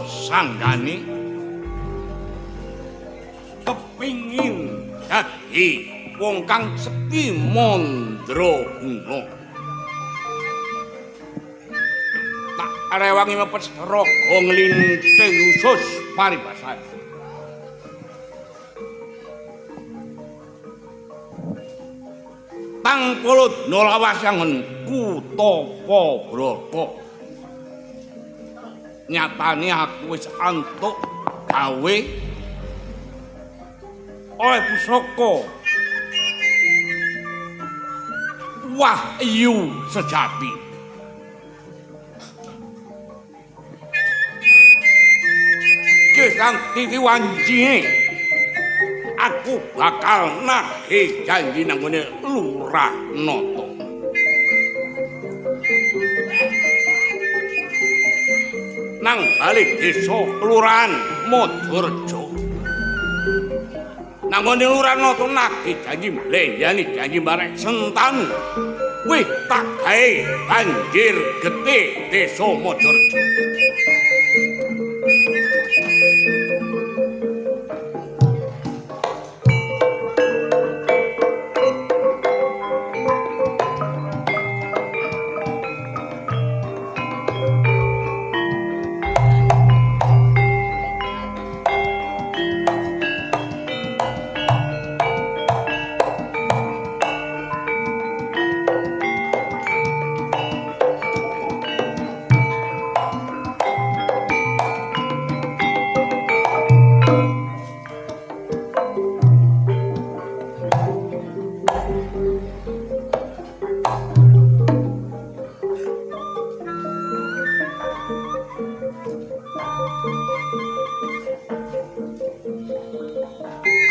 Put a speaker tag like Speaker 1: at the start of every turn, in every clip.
Speaker 1: Anut sanggane kepingin dadi wong kang sekti mandraguna. Tak rewangi mepet raga nglinting usus paribasan. Tang puludna lawas angon kutapa brata. Nyatane aku wis antuk gawe oleh pusaka wahyu sejati. Kisang titi wancine aku bakal nagih janji nang nggone Lurah Nata. Nang balik desa Kelurahan Mojorejo. Nang nggone Lurah Nata nagih janji mblenjani janji marek Sentanu. Wih tak gawe banjir getih desa Mojorejo.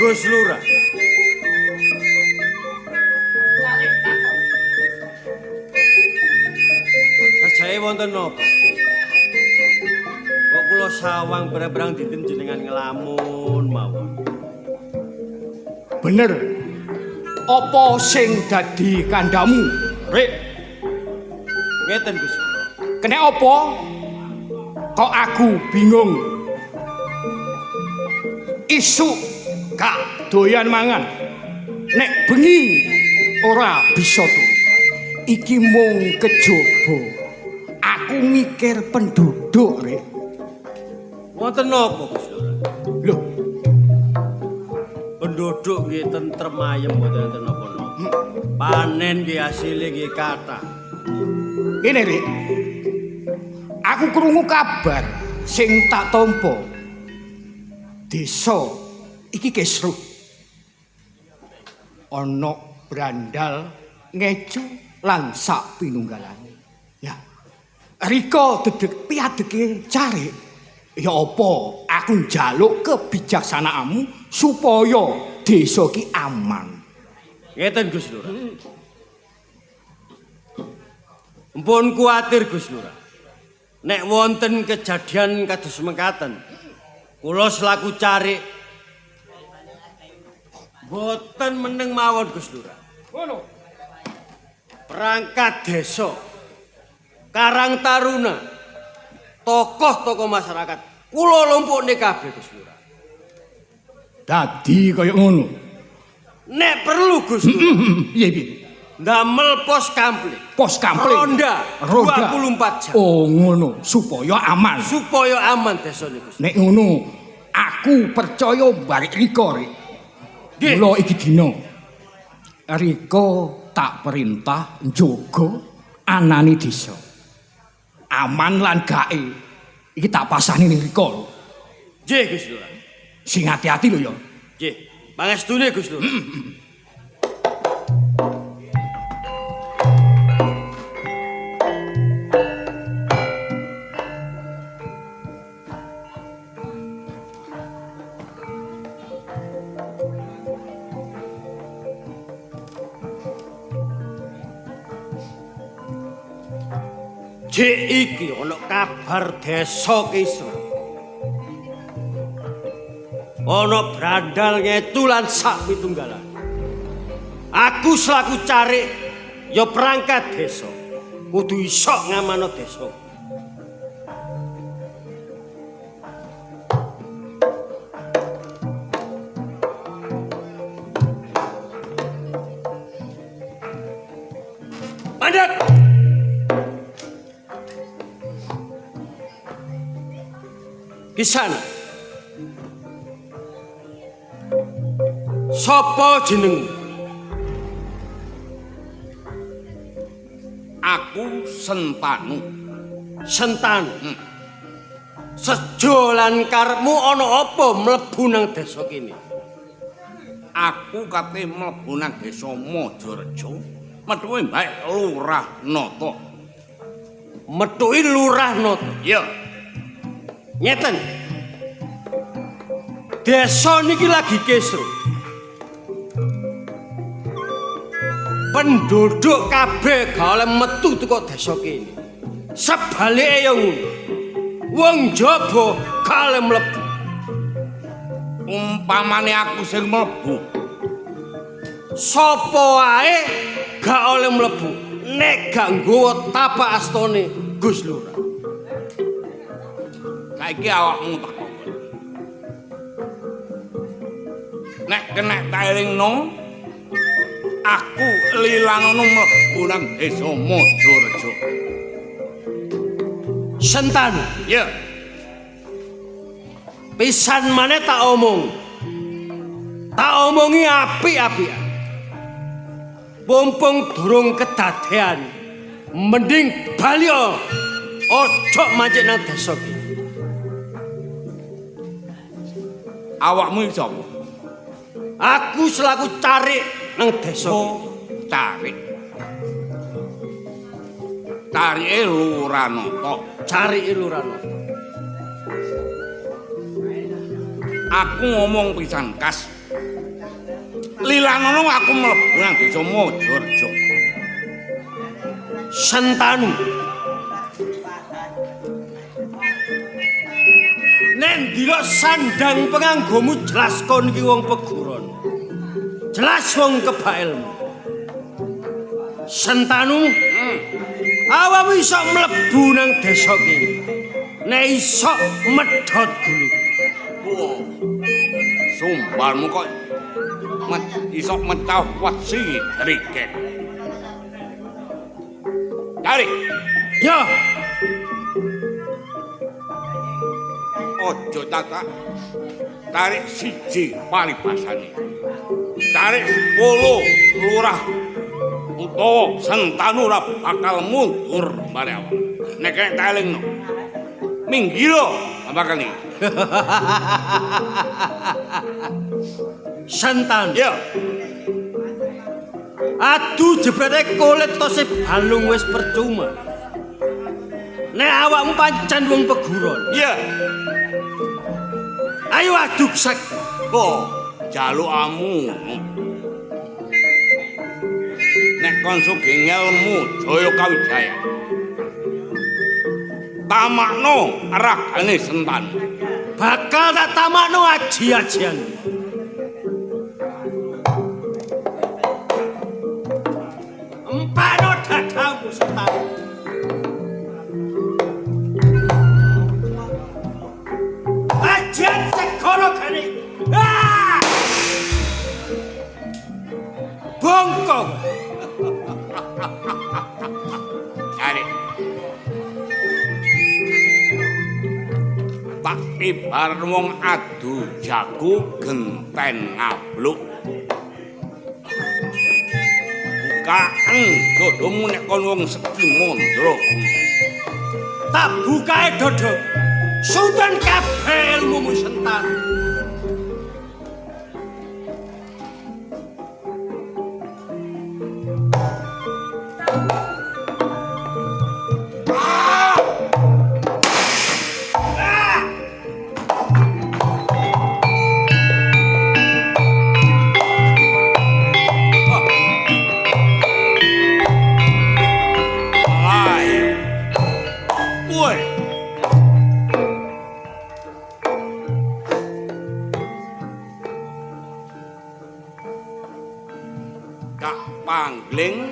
Speaker 2: Gus Lurah. Sajae wonten napa? Kok kula sawang berang-berang dinten jenengan ngelamun mawon.
Speaker 3: Bener. Apa sing dadi kandhamu, Rik?
Speaker 2: Ngeten Gus.
Speaker 3: Kena apa? Kok aku bingung. Isuk gak doyan mangan. Nek bengi ora bisa turu. Iki mung kejaba. Aku mikir penduduk, Rik.
Speaker 2: Wonten napa Gus Lurah?
Speaker 3: Loh,
Speaker 2: penduduk nggih tentrem ayem mboten enten napa-napa. Panen nggih hasile nggih kathah.
Speaker 3: Ngene, Rik. Aku krungu kabar sing tak tampa. Desa iki kisruh. Ana brandal ngecu lan sak pinunggalane. Ya. Rika dedeg piadege carik. Ya apa aku njaluk kebijaksanaanmu supaya desa iki aman.
Speaker 2: Ngeten Gus Lurah. Mpun kuwatir Gus Lurah. Nek wonten kejadian kados mekaten, kula selaku carik boten meneng mawon Gus Lurah.
Speaker 3: Ngono.
Speaker 2: Perangkat desa, Karang Taruna, tokoh-tokoh masyarakat, kula lumpukne kabeh Gus Lurah.
Speaker 3: Dadi kaya ngono.
Speaker 2: Nek perlu Gus Lurah.
Speaker 3: Piye piye?
Speaker 2: Ndamel pos kample.
Speaker 3: Pos kample.
Speaker 2: Ronda 24 jam.
Speaker 3: Oh ngono, supaya aman.
Speaker 2: Supaya aman desa niku.
Speaker 3: Nek ngono, aku percaya barek Rika, Rik. Mula iki dina Rika tak perintah njaga anane desa. Aman lan gae. Iki tak pasani ning Rika lho.
Speaker 2: Nggih Gus Lurah.
Speaker 3: Sing ati-ati lho ya.
Speaker 2: Nggih. Pangestune Gus Lurah. Jek iki ana kabar desa kisruh. Ana brandal ngecu lan sak pitunggalan. Aku selaku carik ya perangkat desa. Kudu iso ngamano desa. Mandek. Kisan. Sopo jenengmu?
Speaker 1: Aku Sentanu.
Speaker 2: Sentanu. Sejo lan karepmu ana apa mlebu nang desa kene?
Speaker 1: Aku kate mlebu nang desa Mojorejo, metuhi Mbak Lurah Nata.
Speaker 2: Metuhi Lurah Nata.
Speaker 1: Iya.
Speaker 2: Ngeten. Desa niki lagi kisruh. Penduduk kabeh gak oleh metu teko desa kene. Sebalike ya ngono. Wong jaba gak oleh mlebu.
Speaker 1: Umpamane aku sing mlebu,
Speaker 2: sapa wae gak oleh mlebu nek gak nggawa tapak astane Gus Lurah.
Speaker 1: Saiki awakmu tak kongkon. Nek kena tak elingno, aku lilanono mlebu nang desa Mojorejo.
Speaker 2: Sentanu.
Speaker 1: Ya.
Speaker 2: Pisan maneh tak omong. Tak omongi apik-apikan. Mumpung durung kedadean, mending bali ojo mancik nang desa iki.
Speaker 1: Awakmu iki sapa?
Speaker 2: Aku selaku carik nang desa iki.
Speaker 1: Oh, carik. Carike Lurah Nata.
Speaker 2: Carike Lurah Nata.
Speaker 1: Aku ngomong pisan kas. Lilanono aku mlebu nang desa Mojorejo.
Speaker 2: Sentanu. Nek ndelok sandang penganggomu jelas kon iki wong peguron. Jelas wong kebak ilmu. Sentanu, awakmu iso mlebu nang desa kene. Nek iso medhot gulu.
Speaker 1: Wah. Sumbalmu kok iso mecah wesi riken. Tarik.
Speaker 2: Ya.
Speaker 1: Ojo tatak. Tarik siji paribasane. Tarik 10 lurah utawa Sentanu ora bakal mundur bare awak. Nek kena tak elingno. Minggiro bakal iki.
Speaker 2: Sentanu.
Speaker 1: Ya.
Speaker 2: Adu jebrete kulit tose balung wis percuma. Nek awakmu pancen wong peguron.
Speaker 1: Iya.
Speaker 2: Ayo adu sek.
Speaker 1: Oh, jalukamu. Nek kon sugih ngelmu Jaya Kawijaya. Tamakno ragane Sentanu.
Speaker 2: Bakal tak tamakno aji-ajian. Empano dadamu Sentanu. Ajian segara gane. Ah! Bongkong.
Speaker 1: Cari. Tak tibar wong adu jago genten ngabluk. Bukaen dodomu nek kon wong sekti mondro.
Speaker 2: Tak bukae dodok. Sultan kabeh ilmumu Sentanu.
Speaker 1: Pangling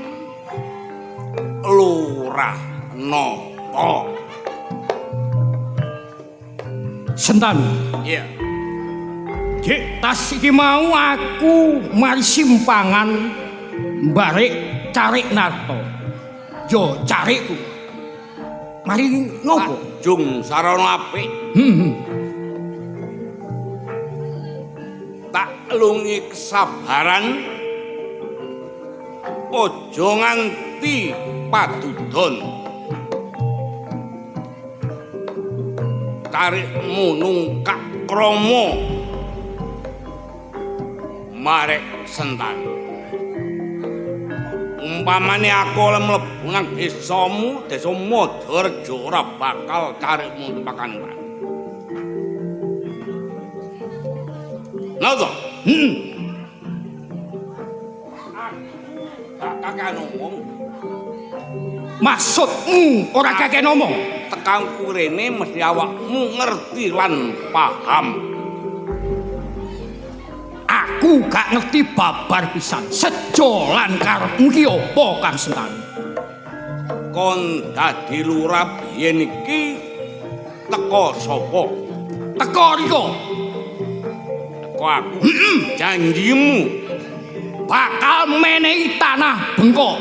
Speaker 1: Lurah Nata.
Speaker 3: Sentanu.
Speaker 1: Iya.
Speaker 3: Dik tas iki mau aku mari simpangan mbarek carik Narto. Ya carikku. Mari ngopo?
Speaker 1: Jung sarana apik. Tak lungi kesabaran. Aja nganti padudon. Carikmu nungkak krama marek Sentanu. Umpamane aku oleh mlebu nang desamu, desa Madarejo, ora bakal carikmu tumpakan. Lha to? Heeh. Aku gak kakean ngomong.
Speaker 3: Maksudmu ora kakean ngomong?
Speaker 1: Tekangku rene mesti awakmu ngerti lan paham.
Speaker 3: Aku gak ngerti babar pisan. Sejo lan karepmu ki apa, Kang Sentanu?
Speaker 1: Kon dadi lurah biyen iki teko sapa?
Speaker 3: Teko riko.
Speaker 1: Teko aku. Janjimu
Speaker 3: bakal menehi tanah bengkok.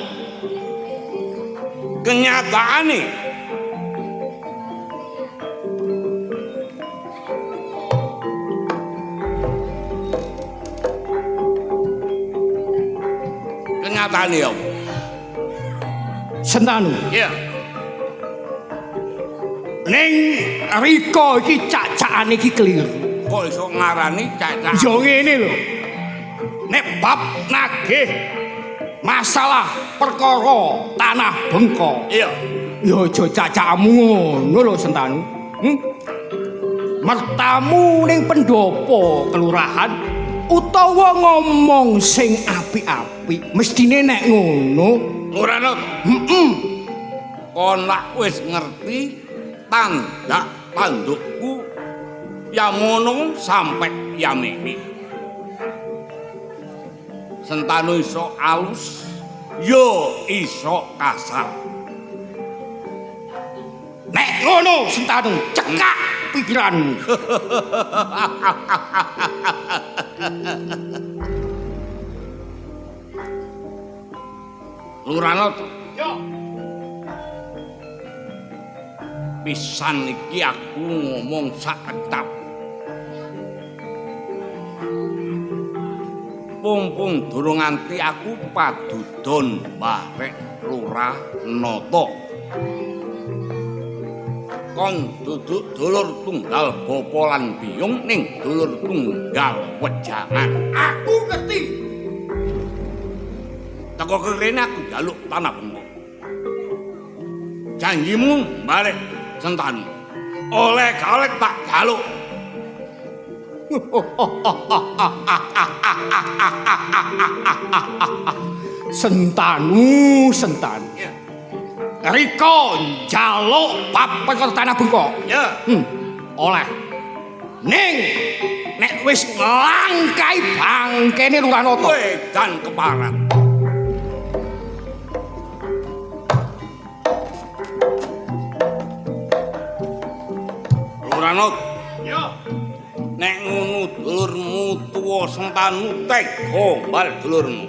Speaker 1: Kenyataane kenyataane ya.
Speaker 3: Sentanu.
Speaker 1: Iya.
Speaker 3: Ning rika iki cak-cakane iki keliru.
Speaker 1: Kok iso ngarani cak-cak?
Speaker 3: Ya ngene lho. Nek bab nagih masalah perkara tanah bengkok.
Speaker 1: Iya.
Speaker 3: Ya aja cak-cakmu ngono lho Sentanu. Mertamu ning pendopo kelurahan utawa ngomong sing apik-apik, mestine nek ngono
Speaker 1: ora no.
Speaker 3: Heeh.
Speaker 1: Kon lak wis ngerti tandak tandukku yamono sampe yamene. Sentanu iso alus, yo iso kasar.
Speaker 3: Nek ngono Sentanu, cekak pikiranmu.
Speaker 1: Lurah to.
Speaker 3: Yo.
Speaker 1: Pisan iki aku ngomong sak ketap. Pumpung durung nganti aku padudon barek Lurah Nata. Kon duduk dulur tunggal bapa lan biyung ning dulur tunggal wejangan.
Speaker 3: Aku ngerti.
Speaker 1: Teko kerene aku njaluk tanah bengkok. Janjimu balik Sentanu. Oleh kalek tak jaluk.
Speaker 3: Sentanu, Sentanu.
Speaker 1: Ya.
Speaker 3: Rika njaluk bab perkara tanah bengkok.
Speaker 1: Ya.
Speaker 3: Oleh. Ning nek wis nglangkai bangkene Lurah Nata.
Speaker 1: Wedan keparat. Lurah Nata.
Speaker 3: Ya.
Speaker 1: Nek ngono dulurmu tuwa Sentanu tega bal dulurmu.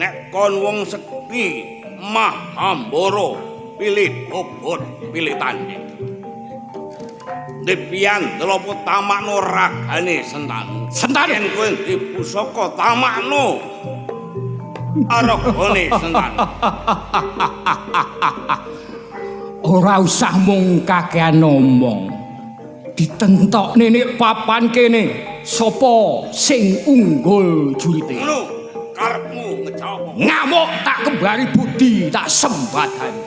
Speaker 1: Nek kon wong sekti Mahambara pilih bobot pilih tanding. Dipian delopo tamakno ragane Sentanu.
Speaker 3: Sentanu
Speaker 1: yen kowe di pusaka tamakno aragane Sentanu.
Speaker 3: Ora usah mung kakean ngomong. Ditentokne nek papan kene sapa sing unggul jurite.
Speaker 1: Ngono karepmu ngejawab.
Speaker 3: Ngamuk tak kembali budi tak sembadani.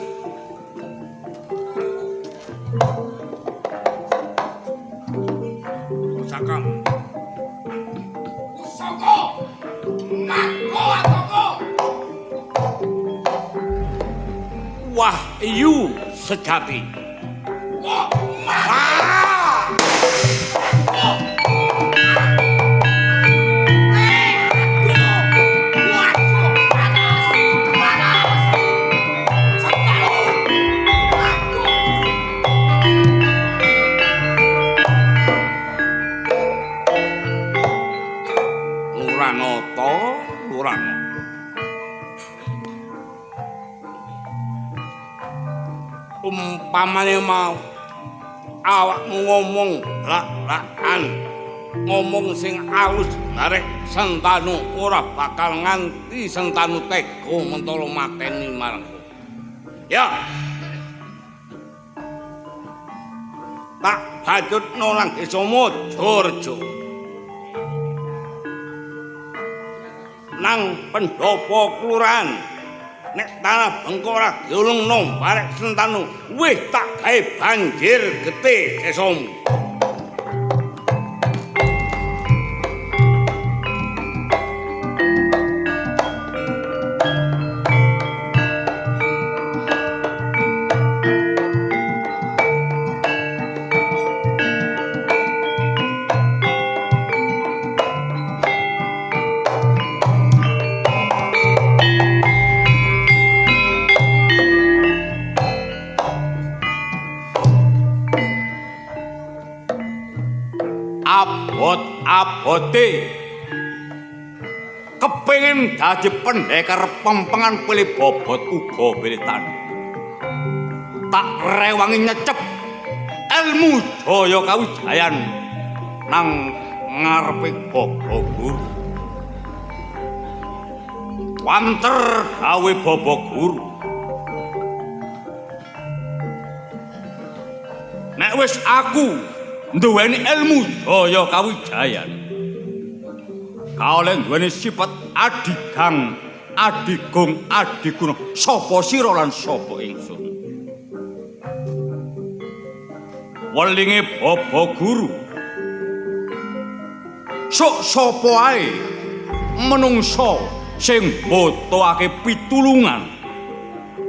Speaker 1: Pusaka.
Speaker 3: Pusaka. Mako atoko.
Speaker 1: Wahyu sejati.
Speaker 3: Wah.
Speaker 1: Pamane mau awakmu ngomong lak-lakan, ngomong sing alus barek Sentanu ora bakal nganti Sentanu tega mentolo mateni marang. Ya. Tak bacutno nang desa Mojorejo. Nang pendopo kelurahan nek tanah bengkok ora diulungno barek Sentanu wis tak gawe banjir getih desamu. Abot-abote kepengin dadi pendekar pempengan pilih bobot uga pilih tanding. Tak rewangi nyecep ilmu Jaya Kawijayan nang ngarepe Bapa Guru. Wanter gawe Bapa Guru. Nek wis aku nduweni ilmu Jaya Kawijayan, kaoleh nduweni sifat adigang, adigung, adiguna, sapa sira lan sapa ingsun. Welinge Bapa Guru, sok sapa ae menungsa sing mbutuhake pitulungan,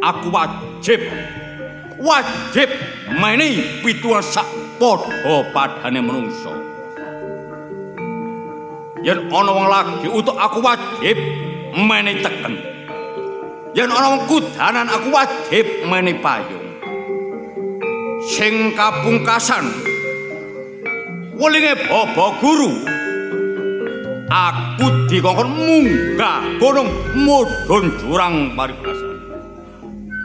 Speaker 1: aku wajib menehi pitulungan sak padha padane menungsa. Yen ana wong lagi utuk aku wajib menehi teken. Yen ana wong kudanan aku wajib menehi payung. Sing kapungkasan welinge Bapa Guru, aku dikongkon munggah gunung mudhun jurang paribasan.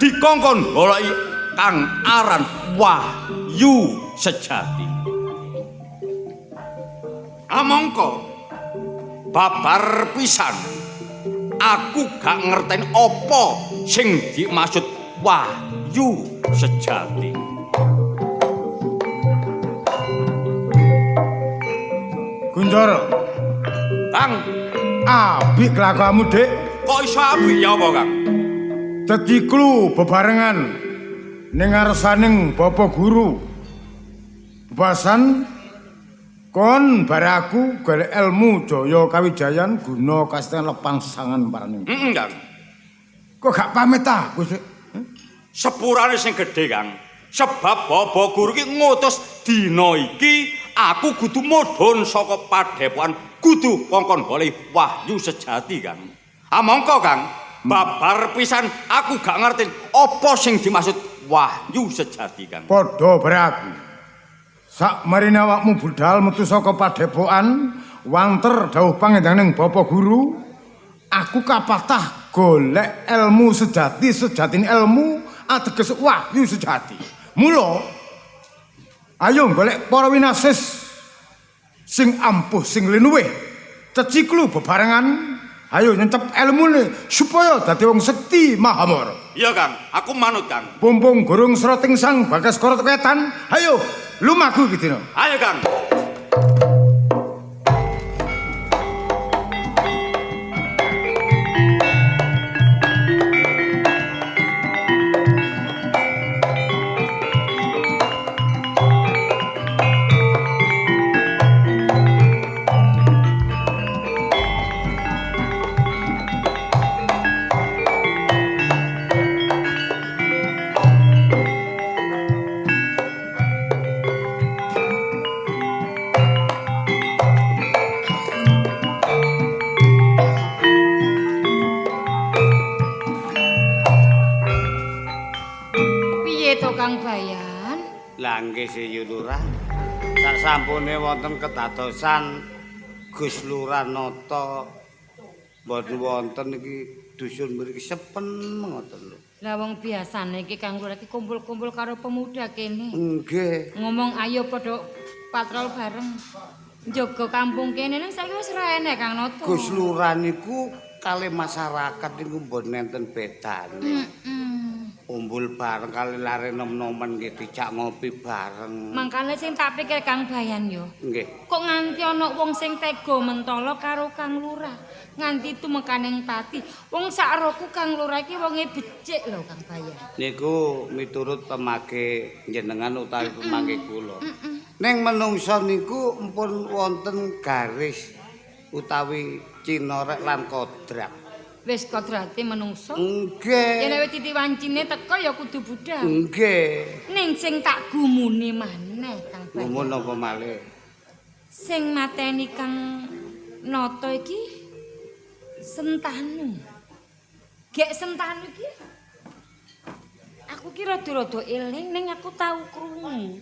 Speaker 1: Dikongkon goleki kang aran wahyu sejati. Amangka babar pisan aku gak ngerteni apa sing dimaksud wahyu sejati.
Speaker 4: Kunjoro.
Speaker 1: Kang,
Speaker 4: apik kelakuanmu, Dik.
Speaker 1: Kok iso apik ya apa, Kang?
Speaker 4: Dadi klu bebarengan ning ngarsaning Bapa Guru. Bebasan kon bare aku golek ilmu Jaya Kawijayan guna kasetan lepangsangan paraning.
Speaker 1: Heeh, Kang.
Speaker 4: Kok gak pamit aku sik?
Speaker 1: Sepurane sing gedhe, Kang. Sebab Bapa Guru iki ngutus dina iki aku kudu mudhun saka padepokan, kudu kongkon golek wahyu sejati, Kang. Amangka, Kang, babar pisan aku gak ngerti apa sing dimaksud wahyu sejati, Kang.
Speaker 4: Padha bare aku. Sak marine awakmu budal metu saka padepokan, wanter dawuh pangendaning Bapa Guru, aku kapatah golek ilmu sejati, sejatine ilmu ateges wahyu sejati. Mula ayo golek para winasis sing ampuh sing linuwih, ceciklu bebarengan, ayo nyencep elmune supaya dadi wong sekti mahamara.
Speaker 1: Iya, Kang, aku manut, Kang.
Speaker 4: Pumpung gurung srating sang Bagaskara ketan, ayo lumaku iki dina.
Speaker 1: Ayo, Kang.
Speaker 5: Nggih Lurah, sak sampune wonten kedadosan Gus Lurah Nata mboten wonten iki dusun mriki sepen ngoten lho.
Speaker 6: Lah wong biasane iki Kang Lurah iki kumpul-kumpul karo pemuda kene.
Speaker 5: Nggih.
Speaker 6: Ngomong ayo padha patrol bareng. Njaga kampung kene ning saiki wis ora enek Kang Noto.
Speaker 5: Gus Lurah niku kalih masyarakat niku mboten enten bedane.
Speaker 6: Heeh.
Speaker 5: Umbul bareng kali lare nom-noman nggih dijak ngopi bareng.
Speaker 6: Mangkane sing tak pikir Kang Bayan yo.
Speaker 5: Nggih.
Speaker 6: Kok nganti ana wong sing tega mentolo karo Kang Lurah. Nganti tumekaning pati. Wong sakroku Kang Lurah iki wonge becik lho Kang Bayan.
Speaker 5: Niku miturut pemake jenengan utawi pemake kula. Ning menungsa niku empun wonten garis utawi cinorek lan kodrat.
Speaker 6: Wis kodrate menungsa.
Speaker 5: Nggih.
Speaker 6: Ya nek wis titi wancine teko ya kudu budhal.
Speaker 5: Nggih.
Speaker 6: Ning sing tak gumune maneh Kang Bayan.
Speaker 5: Gumun napa malih?
Speaker 6: Sing mateni Kang Noto iki Sentanu. Gek Sentanu iki aku ki rada-rada eling ning aku tau krungu.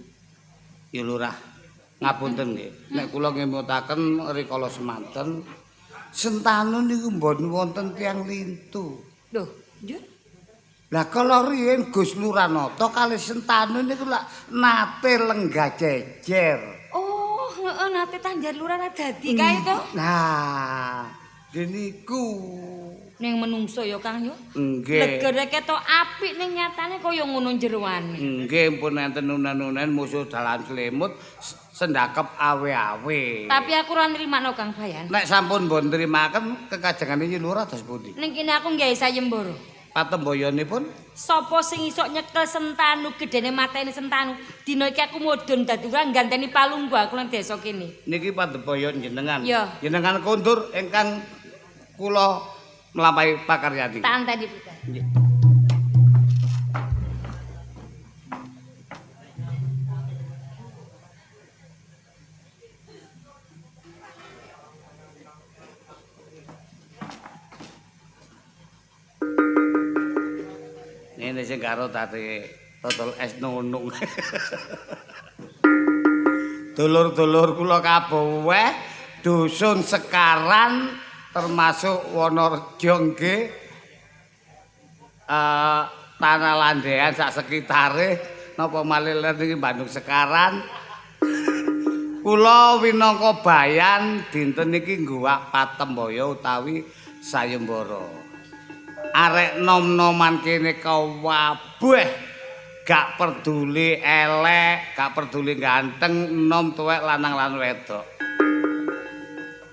Speaker 5: Ya Lurah, ngapunten nggih. Nek kula ngemutaken rikala semanten Sentanu niku mboten wonten tiyang lintu.
Speaker 6: Lho, njur?
Speaker 5: Lah kala riyin Gus Lurah Nata kalih Sentanu niku lak nate lenggah jejer.
Speaker 6: Oh, heeh nate Tanjar Lurah ra dadi kae to.
Speaker 5: Nah, niku
Speaker 6: Ning menungso ya Kang yo.
Speaker 5: Nggih.
Speaker 6: Legere ketok apik ning nyatane kaya ngono jeroane.
Speaker 5: Nggih, pun enten unen-unen musuh dalan selimut sendakep awe-awe.
Speaker 6: Tapi aku ora nrimakno Kang Bayan.
Speaker 5: Nek sampun mbon nrimaken kekajengane Nyi Lurah dos pundi?
Speaker 6: Ning kene aku nggawe sayembara.
Speaker 5: Patemboyonipun
Speaker 6: sapa sing iso nyekel Sentanu gedene mateni Sentanu? Dina iki aku mudhun dadi ora ganteni palunggu aku nang desa kene.
Speaker 5: Niki patemboyon jenengan.
Speaker 6: Ya.
Speaker 5: Jenengan kondur ingkang kula mlampahi pakaryani.
Speaker 6: Tak anteni budal.
Speaker 5: Nggih. Ngene sing karo dadi dodol es nunung. Dulur-dulur kula kabeh dusun Sekaran termasuk Wonorejo nggih tanah landean sak sekitare napa malih niki Bandung Sekaran. Kula winangka Bayan dinten niki ngguwak patembaya utawi sayembara. Arek nom-noman kene kabeh gak peduli elek, gak peduli ganteng, enom tuwek lanang lan wedok.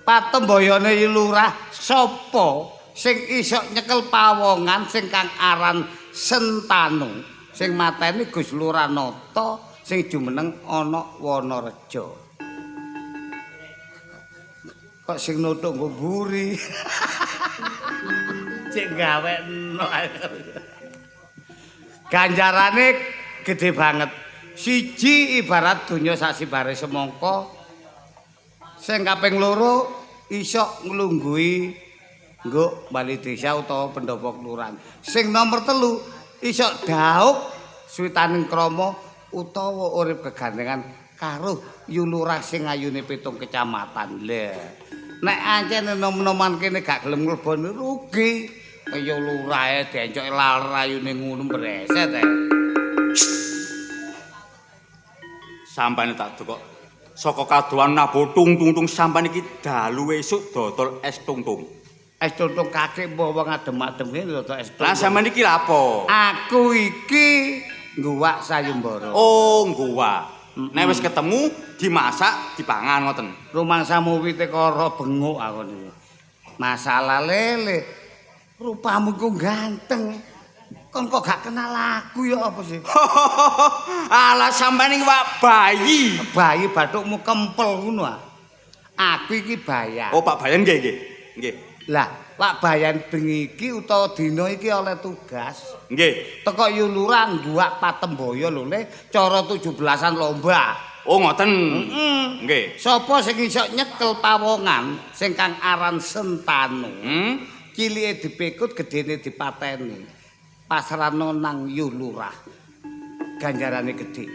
Speaker 5: Patemboyone Lurah sapa sing iso nyekel pawongan sing kang aran Sentanu, sing mateni Gus Lurah Nata sing jumeneng ana Wonorejo. Kok sing nuthuk nggo mburi. Cek gawekno. Ganjarane gede banget. Siji ibarat donya sasibare semangka. Sing kaping loro iso nglungguhi nggo bali desa utawa pendopo kelurahan. Sing nomor 3 iso dhaup switaning krama utawa urip kegandengan karo Yulurah sing ayune 7 kecamatan. Lha nek ancen nom-noman kene gak gelem mleboni rugi. Kaya lurahe dencoke laler ayune ngono mbreset.
Speaker 1: Sampane tak dokok saka kadohan nabo tung-tung-tung sampan iki dalu esuk dodol es tung-tung.
Speaker 5: Es tung-tung kakek mbok wong adem-adem kene dodol es tung.
Speaker 1: Lah sampean iki lha apa?
Speaker 5: Aku iki ngguwak sayembara.
Speaker 1: Oh, ngguwak. Nek wis ketemu dimasak, dipangan ngoten.
Speaker 5: Rumangsamu wite karo benguk aku niku. Masalah lele. Rupamu ku ganteng. Kon kok gak kenal aku ya apa sih?
Speaker 1: Alah sampean iki Pak bayi.
Speaker 5: Bayi bathukmu kempel ngono ah. Aku iki Bayan.
Speaker 1: Oh, Pak Bayan nggih nggih. Nggih.
Speaker 5: Lah, Pak Bayan bengi iki utawa dina iki oleh tugas.
Speaker 1: Nggih.
Speaker 5: Teko Yulurah ngguwak patembaya lho le cara 17-an lomba.
Speaker 1: Oh, ngoten.
Speaker 5: Heeh.
Speaker 1: Nggih.
Speaker 5: Sapa sing iso nyekel pawongan sing kang aran Sentanu? Cilike dipikut, gedene dipateni. Pasrano nang Yulurah. Ganjarane gedhe.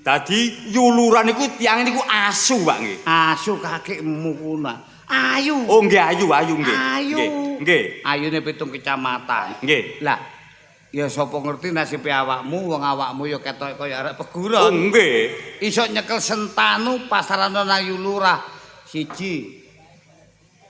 Speaker 1: Dadi Yulurah niku tiyang niku asu, Pak nggih.
Speaker 5: Asu kakekmu kuno. Ayu.
Speaker 1: Oh nggih ayu, ayu nggih.
Speaker 5: Ayu.
Speaker 1: Nggih.
Speaker 5: Ayune 7 kecamatan.
Speaker 1: Nggih.
Speaker 5: Lah, Ya sapa ngerti nasibe awakmu, wong awakmu ya ketoke kaya arek
Speaker 1: Oh
Speaker 5: peguron.
Speaker 1: nggih.
Speaker 5: Iso nyekel Sentanu pasarana nang Lurah. Siji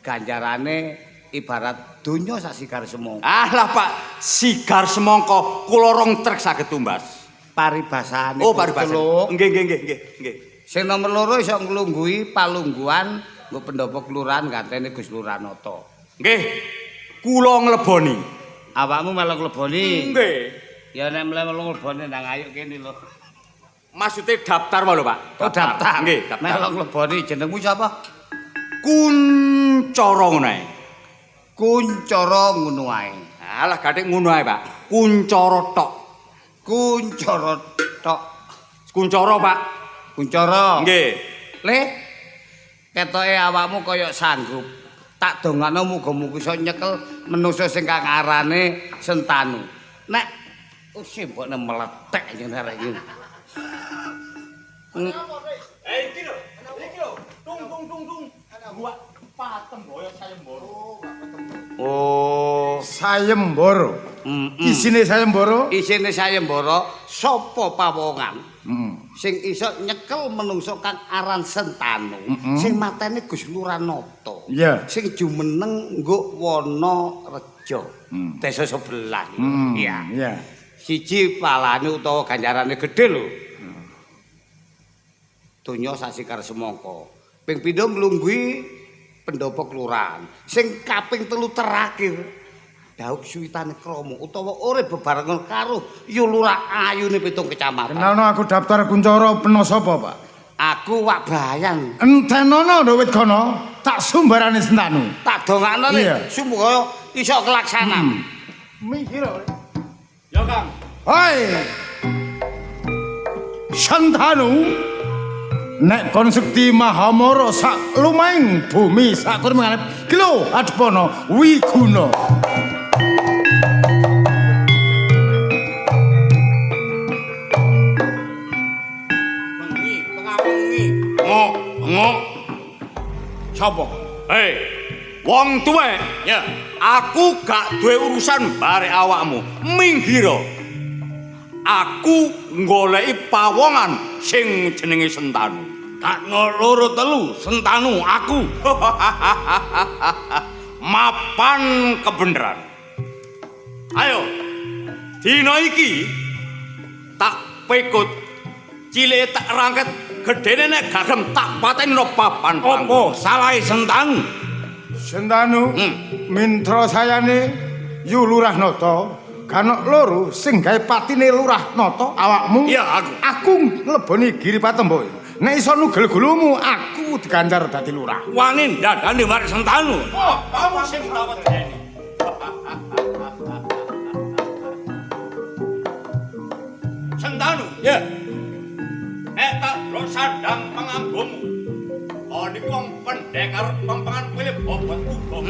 Speaker 5: ganjarane ibarat donya sak sigar semangka.
Speaker 1: Alah Pak, sigar semangka kula rong trek saged tumbas.
Speaker 5: Paribasane.
Speaker 1: Oh, paribasane.
Speaker 5: Celuk.
Speaker 1: Nggih nggih nggih nggih nggih.
Speaker 5: Sing nomor loro iso nglungguhi palungguhan nggo pendopo kelurahan gantene Gus Lurah Nata.
Speaker 1: Nggih. Kula ngleboni.
Speaker 5: Awakmu melok ngleboni.
Speaker 1: Nggih.
Speaker 5: Ya nek melok ngleboni nang ayo kene lho.
Speaker 1: Maksude daftar wae lho, Pak.
Speaker 5: Oh daftar.
Speaker 1: Nggih, daftar.
Speaker 5: Melok ngleboni jenengmu sapa?
Speaker 1: Kuncara ngono ae.
Speaker 5: Kuncara ngono ae.
Speaker 1: Alah gathik ngono ae, Pak. Kuncara tok.
Speaker 5: Kuncara tok.
Speaker 1: Kuncara, Pak.
Speaker 5: Kuncara.
Speaker 1: Nggih.
Speaker 5: Le, ketoke awakmu kaya sanggup. Tak dongakno muga-muga iso nyekel menungsa sing kang arane Sentanu. Nek sembokne meletek ngene arek iki.
Speaker 1: Eh iki lho. Iki lho. Tung tung tung tung. Gua Patemboyo Sayembara.
Speaker 5: Oh,
Speaker 4: Sayembara. Isine Sayembara?
Speaker 5: Isine Sayembara sapa pawongan? Sing iso nyekel menungsa kang aran Sentanu, sing matene Gus Lurah Nata.
Speaker 4: Iya.
Speaker 5: Sing jumeneng nggo Wonorejo. Desa sebelah. Iya.
Speaker 4: Iya.
Speaker 5: Siji palane utawa ganjarane gedhe lho. Donya sasikar semangka. Ping pindho nglungguhi pendopo kelurahan. Sing kaping telu terakhir Dauk suwitane krama utawa urip bebarengan karo Lurah ayune pitung kecamatan.
Speaker 4: Kenalno aku daftar Kuncara peno sapa, Pak?
Speaker 5: Aku wak bayan.
Speaker 4: Entenono nduk wit kono, tak sumbarane Sentanu.
Speaker 5: Tak dongakno le sumaya iso kelaksanan.
Speaker 4: Mikir.
Speaker 1: Ya, Kang.
Speaker 4: Hoi. Sentanu. Nek kon sekti Mahamara sak lumaing bumi sak kurmane iki lho adepana wiguna.
Speaker 1: Bengi, tengah bengi. Ngok, ngok.
Speaker 7: Sapa?
Speaker 1: Hei, wong tuwek.
Speaker 7: Ya.
Speaker 1: Aku gak duwe urusan barek awakmu. Minggiro. Aku nggoleki pawongan sing jenenge Sentanu.
Speaker 7: Gak no loro telu Sentanu aku.
Speaker 1: Mapan kebenaran. Ayo. Dina iki tak pekut cilik tak rangket gedene nek gak gelem tak pateni no papan
Speaker 7: Apa salahe Sentanu?
Speaker 4: Sentanu, mintra sayane Yu Lurah Nata, ganok loro sing gawe patine Lurah Nata awakmu.
Speaker 7: Iya, aku.
Speaker 4: Aku ngleboni Giri Patemboyo. Nek iso nugel gulumu, aku diganjar dadi lurah.
Speaker 7: Wani ndadane warek Sentanu.
Speaker 1: Oh, kamu sing tak wedeni. Sentanu,
Speaker 7: Ya.
Speaker 1: nek tak lho sandang panganggomu. Oh niku wong pendekar pempengan pilih bobot uga.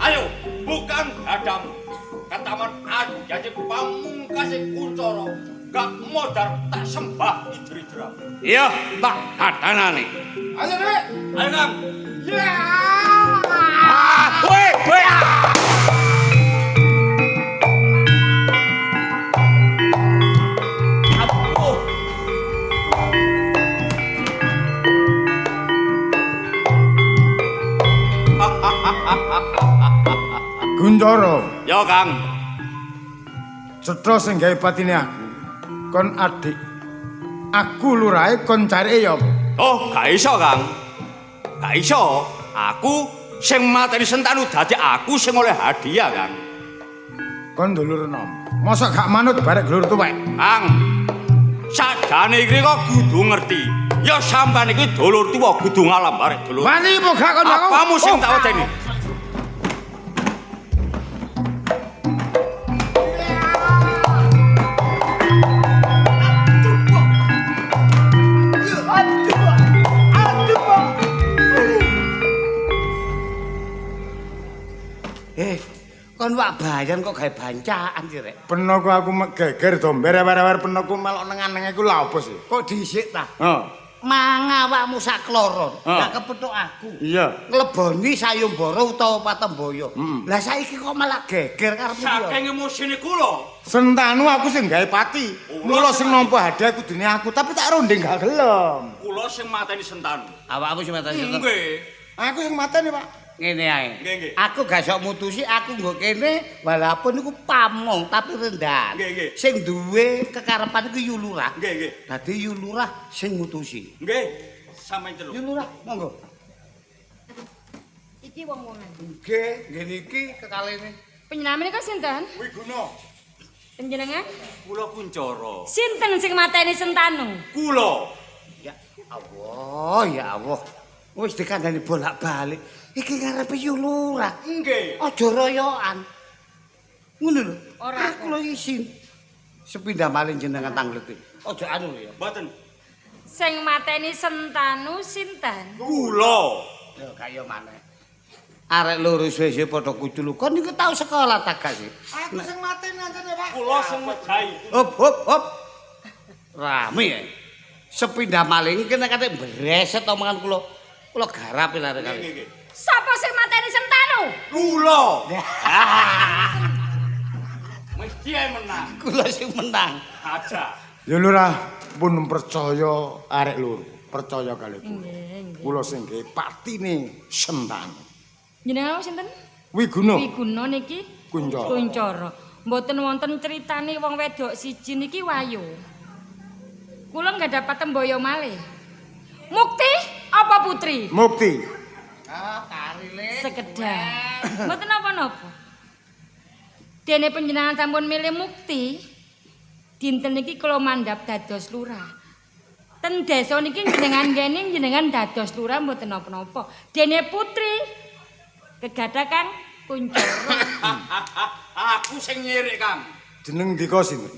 Speaker 1: Ayo, bukan dadamu. Ketaman ajaji pamungkase Kuncara. Gak modar tak sembah idri-idram.
Speaker 7: Iya, tak dadanane.
Speaker 4: Ayo, Nek.
Speaker 1: Ayo, Kang.
Speaker 7: Ah, kowe, kowe.
Speaker 1: Aduh.
Speaker 4: Kuncara,
Speaker 1: Yo, Kang.
Speaker 4: cetha sing gawe patine aku. Kon adik. Aku lurahe kon carike ya apa?
Speaker 1: Oh, gak iso, Kang. Gak iso. Aku sing mateni Sentanu dadi aku sing oleh hadiah, Kang.
Speaker 4: Kon dulur enom. Mosok gak manut barek dulur tuwek.
Speaker 1: Kang. Sajane iki kok kudu ngerti. Ya sampean iki dulur tuwa kudu ngalah barek dulur.
Speaker 4: Wani apa gak kon aku?
Speaker 1: Apamu sing tak wedeni?
Speaker 5: Kon wak bayan kok gawe bancaan sih rek.
Speaker 4: Penoku aku geger do mberewer-wer penoku melok nengan-nengan iku lha apa sih?
Speaker 5: Kok dhisik ta?
Speaker 4: Heeh.
Speaker 5: Mangawak awakmu sak kloron,
Speaker 7: Ah.
Speaker 5: gak kepethuk aku.
Speaker 4: Iya.
Speaker 5: Ngleboni sayembara utawa patembaya. Lah saiki kok malah geger karepmu ya.
Speaker 1: Saking emosine kula.
Speaker 4: Sentanu aku sing gawe pati. Mula sing nampa hadiah kudune aku, tapi tak ronding gak gelem.
Speaker 1: Kula sing mateni Sentanu.
Speaker 5: Awakmu sing mateni Sentanu.
Speaker 1: Nggih.
Speaker 4: Aku sing mateni, Pak.
Speaker 5: Ngene ae.
Speaker 1: Nggih, nggih.
Speaker 5: Aku gak sok mutusi, aku nggo kene walaupun iku pamong tapi rendahan.
Speaker 1: Nggih, nggih.
Speaker 5: Sing duwe kekarepan iku Yu Lurah.
Speaker 1: Nggih, nggih.
Speaker 5: Dadi Yu Lurah sing mutusi.
Speaker 1: Nggih. Sampeyan celuk.
Speaker 5: Yu Lurah, monggo.
Speaker 6: Iki wong-wongan.
Speaker 5: Nggih, nggih niki kekalene.
Speaker 6: Panjenengan menika sinten?
Speaker 4: Wiguna.
Speaker 6: Panjenengan?
Speaker 1: Kula Kuncara.
Speaker 6: Sinten sing mateni Sentanu?
Speaker 1: Kula.
Speaker 5: Ya Allah, ya Allah. Wis dikandani bolak-balik. Iki ngarepe Yu Lurah.
Speaker 1: Nggih.
Speaker 5: Aja royokan. Ngono lho.
Speaker 6: Ora,
Speaker 5: Aku lho isin. Sepindah malih jenengan tangleti. Aja anu lho ya.
Speaker 1: Mboten.
Speaker 6: Sing mateni Sentanu sinten?
Speaker 1: Kula.
Speaker 5: Ya kaya maneh. Arek loro suwe-suwe padha kuculu. Kon niku tau sekolah ta gak sih?
Speaker 4: Aku sing mateni ancene, Pak.
Speaker 1: Kula sing mejahi.
Speaker 5: Hop hop hop. Rame ya. Sepindah malih iki nek kate mbreset omongan kula. Kula garap lare
Speaker 1: Nggih,
Speaker 5: kali.
Speaker 1: nggih.
Speaker 6: Sapa sing mateni Sentanu?
Speaker 1: Kula. Mesti ae menang.
Speaker 5: Kula sing menang.
Speaker 1: Aja.
Speaker 4: Ya Lurah, pun percaya arek loro, percaya kali kula. Kula sing gawe patine Sentanu.
Speaker 6: Jenengan sinten?
Speaker 4: Wiguna.
Speaker 6: Wiguna niki
Speaker 4: Kuncara.
Speaker 6: Kuncara. Mboten wonten critane wong wedok siji niki wayu. Kula nggak dapat temboyo malih. Mukti apa putri?
Speaker 4: Mukti.
Speaker 5: Ah, karile.
Speaker 6: Sekedar. Mboten napa-napa. Dene panjenengan sampun milih mukti, dinten niki kula mandhap dados lurah. Ten desa niki jenengan kene jenengan dados lurah mboten napa-napa. Dene putri kegadah Kang Kuncara.
Speaker 1: Aku sing nyirik, Kang.
Speaker 4: Jeneng dika sinten?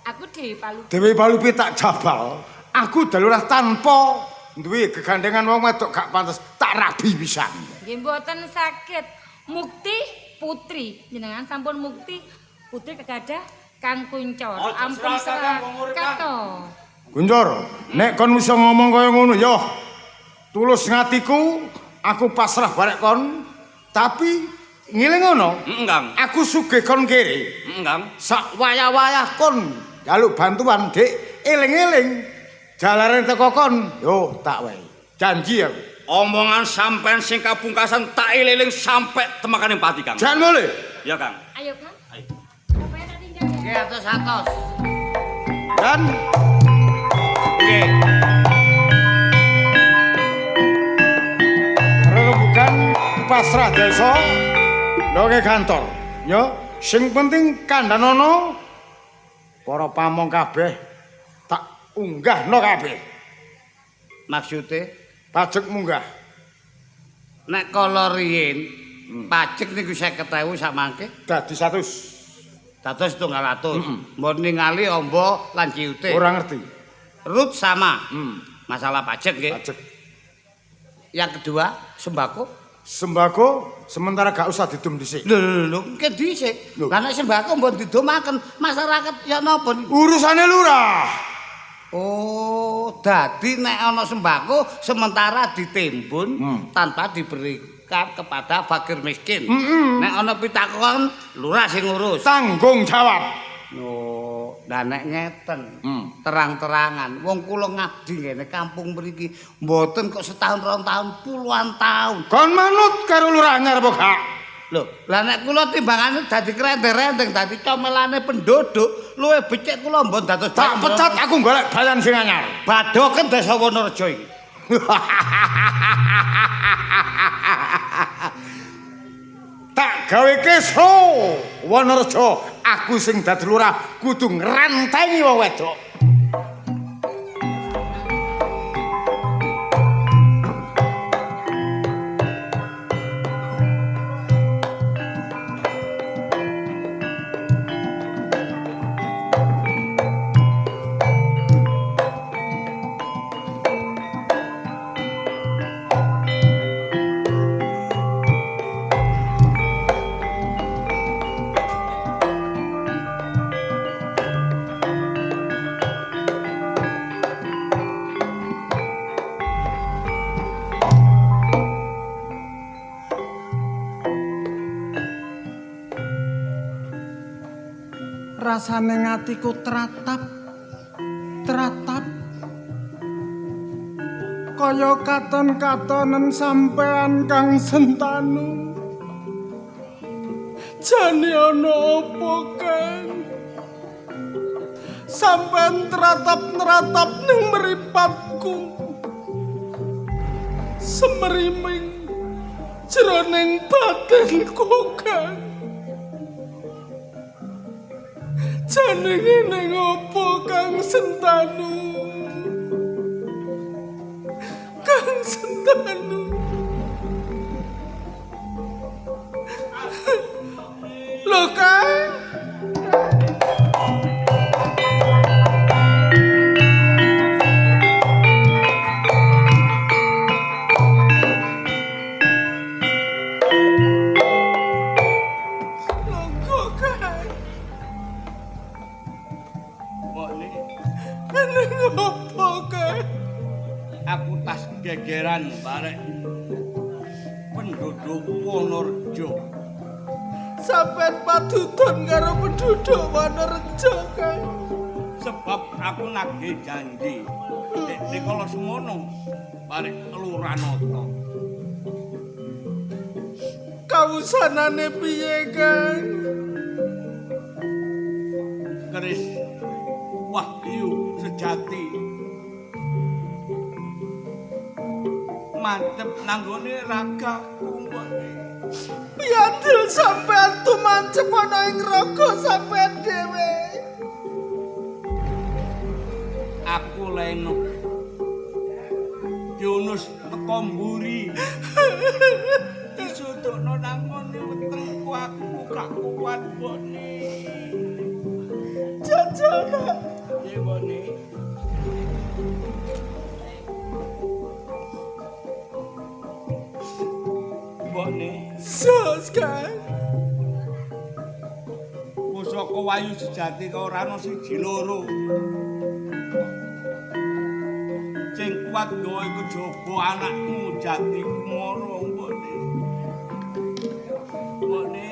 Speaker 6: Aku Dewi Palu.
Speaker 4: Dewi Palupi tak jabal. Aku dalurah tanpa duwe gegandengan wong wedok gak pantes tak rabi pisan.
Speaker 6: Nggih mboten saged. Mukti putri jenengan sampun mukti putri kegadah Kang Kuncara.
Speaker 1: Aja
Speaker 6: Ampun
Speaker 1: serakah, Kang, wong urip, Kang.
Speaker 6: to.
Speaker 4: Kuncara, nek kon iso ngomong kaya ngono ya tulus ngatiku, aku pasrah barek kon, tapi ngiling ngono.
Speaker 1: Heeh, Kang.
Speaker 4: Aku sugih kon kere.
Speaker 1: Heeh, Kang.
Speaker 4: Sak wayah-wayah kon njaluk bantuan, Dik. Eling-eling jalare teko kon, yo tak wae. Janji aku.
Speaker 1: Omongan sampean sing kabungkasan tak eling sampe temakane pati, Kang.
Speaker 4: Jan boleh.
Speaker 1: Ya, Kang.
Speaker 6: Ayo Kang.
Speaker 1: Ayo.
Speaker 6: Bapaknya tak tinggal ya.
Speaker 5: Nggih atos-atos.
Speaker 4: Dan
Speaker 5: Nggih.
Speaker 4: Rembukan pasrah desa ndoke kantor. Yo, sing penting kandhanono para pamong kabeh tak unggahno kabeh.
Speaker 5: Maksude
Speaker 4: Pajek munggah.
Speaker 5: nek kala riyin pajek niku 50.000 sak mangke
Speaker 4: Dadi 100.
Speaker 5: dados 200. Mbok ningali amba lan ciute.
Speaker 4: Ora ngerti.
Speaker 5: Rut sama.
Speaker 4: Hmm.
Speaker 5: Masalah pajak nggih.
Speaker 4: Pajek
Speaker 5: Yang kedua, sembako.
Speaker 4: sembako sementara gak usah didum dhisik.
Speaker 5: Lho lho lho, mungkin dhisik.
Speaker 4: Lho.
Speaker 5: Lah nek sembako mbok didomaken masyarakat ya napa niku?
Speaker 4: Urusane lurah.
Speaker 5: Oh, dadi nek ana sembako sementara ditimbun tanpa diberikan kepada fakir miskin. Nek ana pitakon, lurah sing ngurus.
Speaker 4: Tanggung jawab.
Speaker 5: Oh, lah nek ngeten, terang-terangan wong kula ngabdi ngene kampung mriki mboten kok setahun rong tahun, puluhan tahun.
Speaker 4: Kon manut karo lurah anyar apa gak?
Speaker 5: Lho, lah nek kula timbangane dadi krendeng-rendeng, dadi comelane penduduk, luwih becik kula mbon dados
Speaker 4: Tak pecat aku golek bayan sing anyar.
Speaker 5: Badoken desa Wonorejo iki.
Speaker 4: Tak gawe keso Wonorejo, aku sing dadi lurah kudu ngrantengi wong wedok. Rasane atiku tratap tratap kaya katon-katonen sampean Kang Sentanu. Jane ana apa, Kang? Sampean tratap-tratap ning mripatku. Semriming jroning batinku, Kang. Jane ngene ngopo, Kang Sentanu? Kang Sentanu. Lho, Kang. Lho, Kang.
Speaker 7: Mbokne,
Speaker 4: Ngene ngopo, Kang?
Speaker 7: Aku tas gegeran barek penduduk Wonorejo.
Speaker 4: Sampeyan padudon karo penduduk Wonorejo, Kang.
Speaker 7: Sebab aku nagih janji. Nek kala semono barek Lurah Nata.
Speaker 4: Kawusanane piye, Kang?
Speaker 7: Keris Wahyu Sejati mantep nanggone ragaku, mbokne.
Speaker 4: Piandel sampean tumancep ana ing raga sampean dhewe.
Speaker 7: Aku leno diunus teko mburi. Disudukno nang ngone wetengku, aku gak kuat, mbokne.
Speaker 4: Jajal, Kang.
Speaker 7: Piye, mbokne? Mbokne,
Speaker 4: Sos, Kang.
Speaker 7: Pusaka Wahyu Sejati ka ora ana siji loro. Sing kuat gawe kejaba anakmu Jati Kumara, mbokne. Mbokne,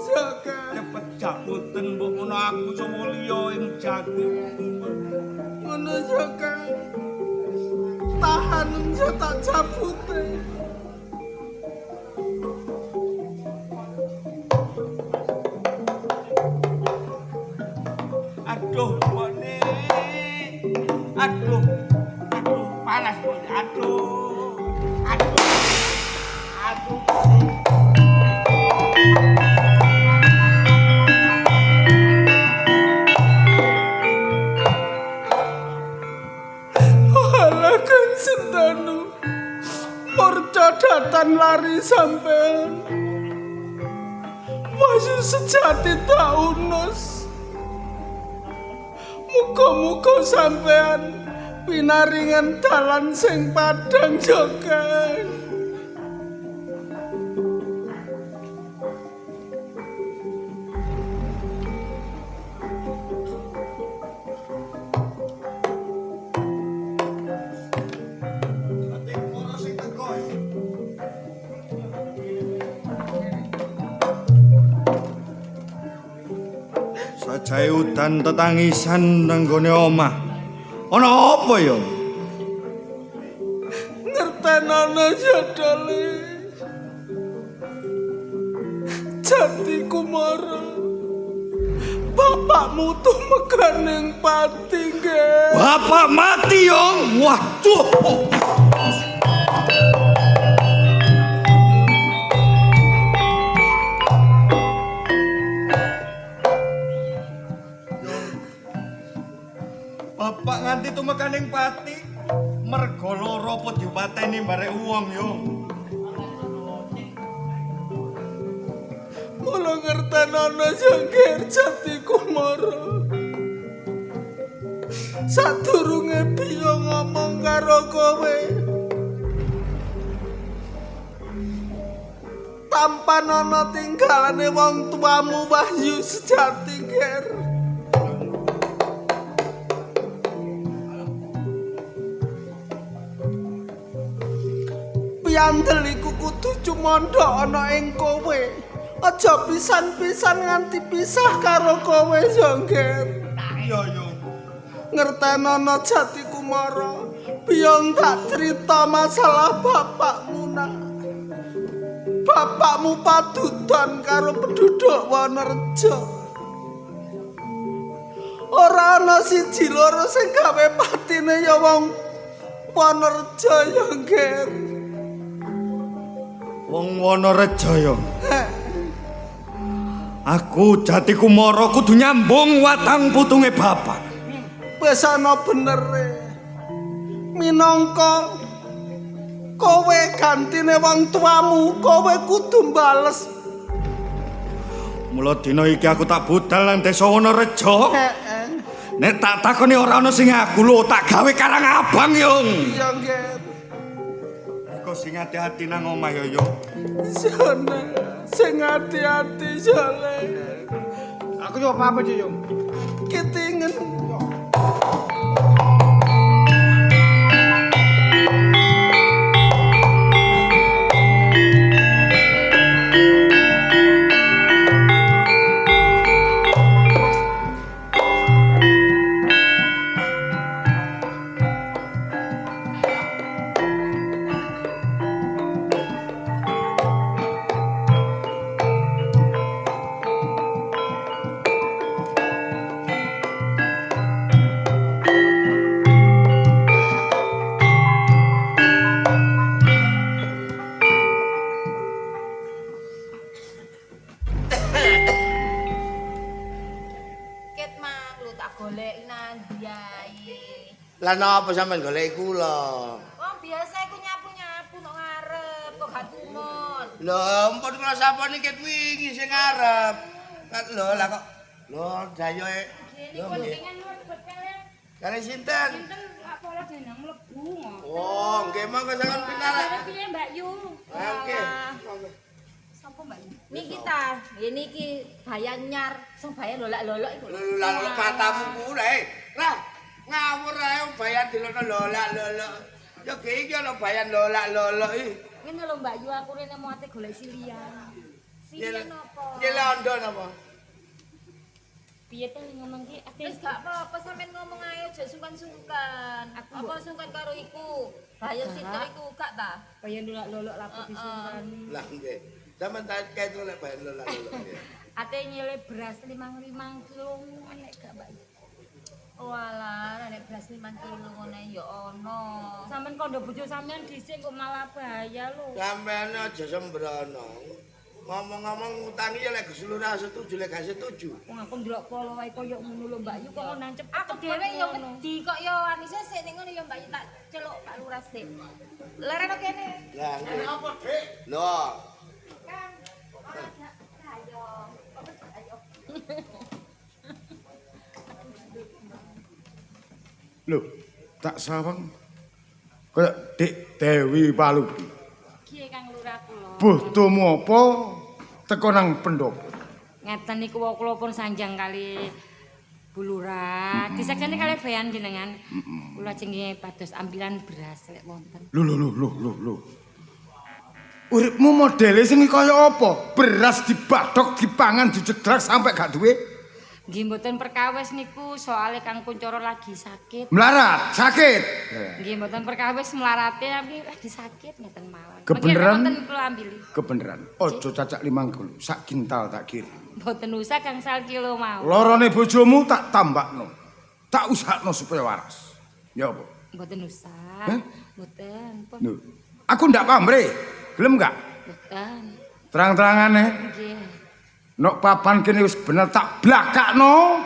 Speaker 4: Sos, Kang.
Speaker 7: Cepet jabuten mbok ngono aku sawa liya ing jati.
Speaker 4: Ngono yo, Kang. Tahan yo tak jabute.
Speaker 7: Aduh, mbokne. Aduh. Aduh, panas mbokne. Aduh. Aduh. Aduh.
Speaker 4: Alah, Kang Sentanu. Murca datan lari sampean. Wahyu Sejati tak unus. Muga-muga sampean pinaringan dalan sing padhang yo, Kang.
Speaker 8: Sajae udan tetangisan nang gone omah. Ana apa ya?
Speaker 4: Ngertenono ya, Dole. Jati Kumara. Bapakmu tumekaning pati, nggih.
Speaker 8: Bapak mati, Yong. Waduh. Bapak nganti tumekaning pati mergo lara apa dipateni barek wong, Yong.
Speaker 4: Mula ngertenono ya, Ger, Jati Kumara. Sadurunge biyo ngomong karo kowe. Tampan ana tinggalane wong tuamu Wahyu Sejati, Ger. Piandel iku kudu cumandha ana ing kowe.
Speaker 9: Aja pisan-pisan nganti pisah karo kowe yo, Ngger.
Speaker 8: Iya, yo.
Speaker 9: Ngertenono Jati Kumara, biyong tak cerita masalah bapakmu nak. Bapakmu padudon karo penduduk Wonorejo. Ora ana siji loro sing gawe patine ya wong Wonorejo ya, Ngger.
Speaker 8: Wong Wonorejo ya. Aku Jati Kumara kudu nyambung watang putunge bapak.
Speaker 9: Wis ana benere. Minangka kowe gantine wong tuamu, kowe kudu mbales.
Speaker 8: Mula dina iki aku tak budal nang desa Wonorejo.
Speaker 9: Heeh.
Speaker 8: Nek tak takoni ora ana sing aku lho tak gawe karang abang, Yung.
Speaker 9: Iya, Ngger.
Speaker 8: Iku sing ati-ati nang omah ya, Yung.
Speaker 9: Sone, sing ati-ati Sole.
Speaker 4: Aku yo apa-apa, Yung.
Speaker 9: Kitingen.
Speaker 5: Lah napa sampean golek kula?
Speaker 6: Wong biasa iku nyapu-nyapu kok ngarep, kok gak tumon.
Speaker 5: Lho, ampun kula saponi ket wingi sing ngarep. Lho, lah kok lho dayoe.
Speaker 6: Lho pengen mlebet kale.
Speaker 5: Kale sinten?
Speaker 6: Sinten lak pola denang mlebu ngoten.
Speaker 5: Oh, nggih monggo sampean pinarak.
Speaker 6: Piye Mbak Yu?
Speaker 5: Ah, nggih.
Speaker 6: Sapa Mbak Yu? Niki ta, nggih niki bayan nyar, sing bayan lolak-lolok iku.
Speaker 5: Lho, lolak matamu kuwi. Lah, ngawur ae bayan dilono lolak-lolok. Ya ge iki ana bayan lolak-lolok iki.
Speaker 6: Ngene lho Mbak Yu, aku rene mau ate golek silian. Silian napa?
Speaker 5: Nyile ondo napa?
Speaker 6: Piye to ngomong ki?
Speaker 10: Wis gak apa-apa sampean ngomong ae aja sungkan-sungkan. Apa sungkan karo iku? Bayan sitok iku gak ta?
Speaker 6: Bayan lolak-lolok lapo disungkani.
Speaker 5: Lah nggih. Sampeyan tak kae lek bayan lolak-lolok.
Speaker 6: Ate nyile beras 5 kilo nek gak Mbak Yu.
Speaker 10: Walah, nek beras 5 kilo ngono ya ana.
Speaker 6: Sampeyan kondo bojo sampeyan dhisik kok malah bahaya lho.
Speaker 5: Sampeyan aja sembrono. Ngomong-ngomong ngutangi ya lek Gus Lurah setuju lek gak setuju.
Speaker 6: Wong aku ndelok polo wae koyo ngono lho Mbak Yu kok nancep.
Speaker 10: Aku dhewe ya wedi kok ya anise sik ning ngono ya Mbak Yu tak celuk Pak Lurah sik. Lereno kene.
Speaker 5: Lah nggih. Apa, Dik? Lho.
Speaker 10: Kang, ora ayo. Ayo.
Speaker 4: Lho, tak sawang kaya Dik Dewi Palupi.
Speaker 6: Kiye Kang Lurah kula.
Speaker 4: Butuhmu apa teko nang pendopo?
Speaker 6: Ngeten niku wau kula pun sanjang kali Bu Lurah. Disakseni kali bayan jenengan. Kula ajeng pados ambilan beras lek wonten.
Speaker 4: Lho lho lho lho lho. Uripmu modele sing kaya apa? Beras dibadhok, dipangan, dicedhak sampai gak duwe.
Speaker 6: Nggih mboten perkawis niku soale Kang Kuncoro lagi sakit.
Speaker 4: Melarat, sakit.
Speaker 6: Nggih mboten perkawis melarate tapi lagi sakit ngeten mawon.
Speaker 4: Kebeneran?
Speaker 6: Mboten kula ambili.
Speaker 4: Kebeneran. Aja cacak 5 kilo, sak kintal tak kirim.
Speaker 6: Mboten usah Kang sal kilo mawon.
Speaker 4: Lorone bojomu tak tambakno. Tak usahakno supaya waras. Ya apa?
Speaker 6: Mboten usah.
Speaker 4: Hah?
Speaker 6: Mboten. Pun.
Speaker 4: Lho, aku ndak pamrih. Gelem gak?
Speaker 6: Mboten.
Speaker 4: Terang-terangane.
Speaker 6: Nggih.
Speaker 4: Nok papan kene wis bener tak blakakno.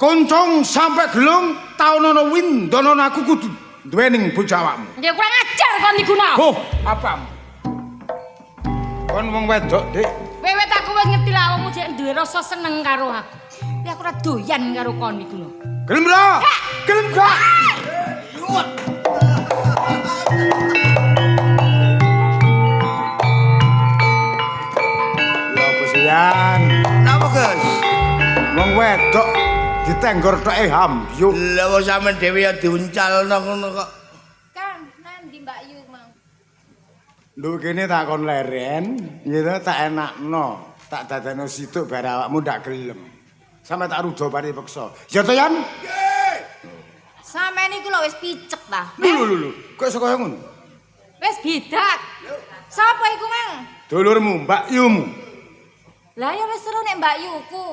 Speaker 4: Koncong sampai gelung taonono windono aku kudu duwening bojo awakmu.
Speaker 6: Nggih kurang ajar kon niku no.
Speaker 4: Oh, apamu? Kon wong wedok, Dik.
Speaker 6: Wewet aku wis ngerti lah awakmu jek duwe rasa seneng karo aku. Tapi aku ora doyan karo kon niku no.
Speaker 4: Gelem ra? Gelem gak?
Speaker 5: Yuwet.
Speaker 4: Ya apa sih, Yan?
Speaker 5: Napa, Gus?
Speaker 4: Wong wedok ditenggor toke hambyuk.
Speaker 5: Lah wong sampean dhewe ya diuncalno ngono kok.
Speaker 10: Kang, nandi Mbak Yu mau?
Speaker 4: Lho kene tak kon leren, gitu tak enakno. Tak dadekno situk bar awakmu ndak gelem. Sampe tak rudo pari peksa. Ya to, Yan?
Speaker 9: Nggih.
Speaker 10: Sampeyan iku lho wis picek ta.
Speaker 4: Lho lho lho, kok iso kaya ngono?
Speaker 10: Wis bidak. Sapa iku, Mang?
Speaker 4: Dulurmu, Mbak Yumu.
Speaker 10: Lah ya wis seru nek Mbak Yuku.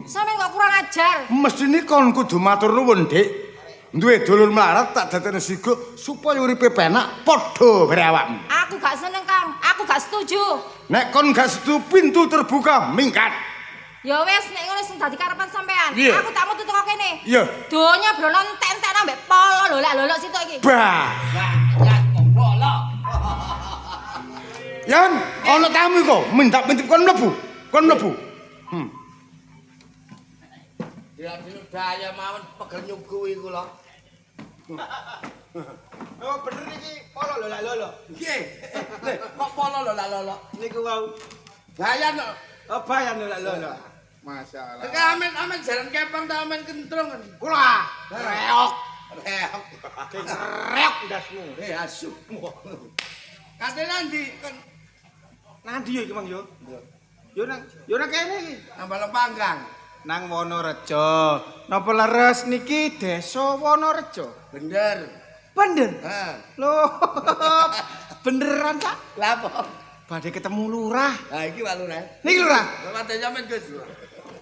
Speaker 10: Sampeyan kok kurang ajar.
Speaker 4: Mestine kon kudu matur nuwun, Dik. Duwe dulur melarat tak dadekno siguk supaya uripe penak padha bare awakmu.
Speaker 10: Aku gak seneng, Kang. Aku gak setuju.
Speaker 4: Nek kon gak setuju pintu terbuka minggat.
Speaker 10: Ya wis nek ngono sing dadi karepan sampean.
Speaker 4: Iya.
Speaker 10: Aku tak metu teko kene.
Speaker 4: Iya.
Speaker 10: Donya brono entek-entek ambek polo lolak-lolok sitok iki.
Speaker 4: Bah. Yan, ana tamu iku, minta-minta kon mlebu. Kon mlebu.
Speaker 5: Dilak-diluk daya mawon pegel nyuguhi kula.
Speaker 8: Oh, bener iki polo lolak-lolok.
Speaker 5: Nggih. Lho, kok polo lolak-lolok?
Speaker 8: Niku wau.
Speaker 5: Bayan kok.
Speaker 8: Oh, bayan lolak-lolok. Masyaallah.
Speaker 5: Iki amen-amen jaran kepang ta amen kentrung kan.
Speaker 8: Kula
Speaker 5: Reok. Reok.
Speaker 8: Reok ndasmu.
Speaker 5: Eh asu. Kate nanti kon
Speaker 8: Nandi yo iki Mang yo. Yo nang kene iki.
Speaker 5: nang Balong Panggang.
Speaker 8: Nang Wonorejo. Napa leres niki desa Wonorejo?
Speaker 5: Bener.
Speaker 8: Bener.
Speaker 5: Heeh.
Speaker 8: Lho. Beneran, Cak?
Speaker 5: Lah apa?
Speaker 8: Badhe ketemu lurah.
Speaker 5: Lah iki Pak Lurah.
Speaker 8: Niki lurah.
Speaker 5: Bapak sampean Gus.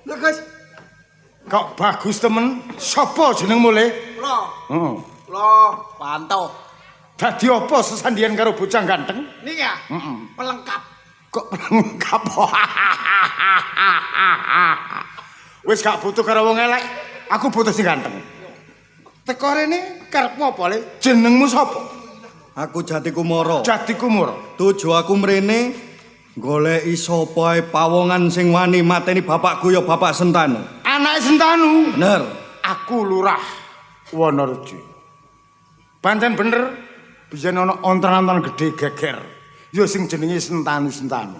Speaker 8: Lho, Gus.
Speaker 4: Kok bagus temen? Sopo jenengmu le?
Speaker 8: Kula.
Speaker 4: Heeh.
Speaker 8: Kula Panto.
Speaker 4: Dadi apa sesandian karo bocah ganteng?
Speaker 8: Niki ya?
Speaker 4: Heeh.
Speaker 8: Pelengkap.
Speaker 4: Kok pelengkap? Wis gak butuh karo wong elek, aku butuh sing ganteng. Teko rene karepmu apa le? Jenengmu sapa?
Speaker 8: Aku Jati Kumara.
Speaker 4: Jati Kumara.
Speaker 8: Tuju aku mrene goleki sapa ae pawongan sing wani mateni bapakku ya Bapak Sentanu.
Speaker 4: Anake Sentanu.
Speaker 8: Bener.
Speaker 4: Aku Lurah Wonorejo. Pancen bener biyen ana ontran-ontran gedhe geger. Ya sing jenenge Sentanu-Sentanu.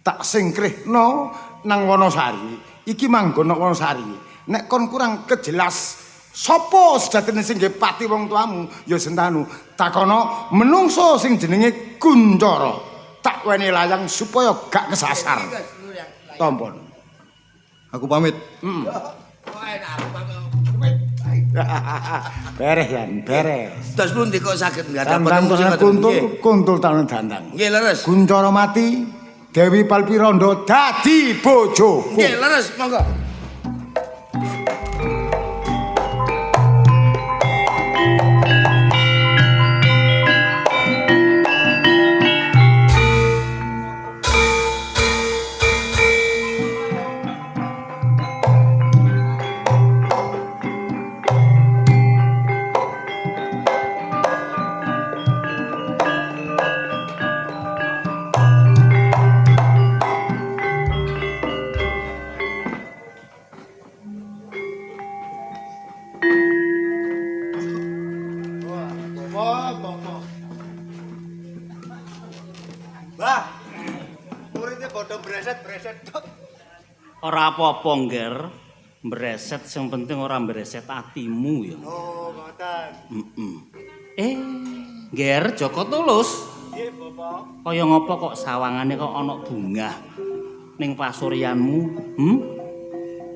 Speaker 4: Tak singkrihno nang Wonosari. Iki manggon nang Wonosari. Nek kon kurang kejelas sapa sejatine sing nggih pati wong tuamu ya Sentanu. Takono menungso sing jenenge Kuncara. Tak weni layang supaya gak kesasar. Tompon.
Speaker 8: Aku pamit.
Speaker 4: Beres Yan, beres.
Speaker 5: Terus pundi kok saged nggadapen
Speaker 4: Tantang kuntul, kuntul tangan dandang.
Speaker 5: Nggih leres.
Speaker 4: Kuncara mati, Dewi Palpirondo dadi bojoku.
Speaker 5: Nggih leres, monggo.
Speaker 1: Ora apa-apa, Ngger. Mbreset sing penting ora mbreset atimu ya.
Speaker 8: Oh, ngoten.
Speaker 1: Heeh. Ngger Joko Tulus.
Speaker 8: Nggih, Bapak.
Speaker 1: Kaya ngopo kok sawangane kok ana bungah ning pasuryanmu? Hm?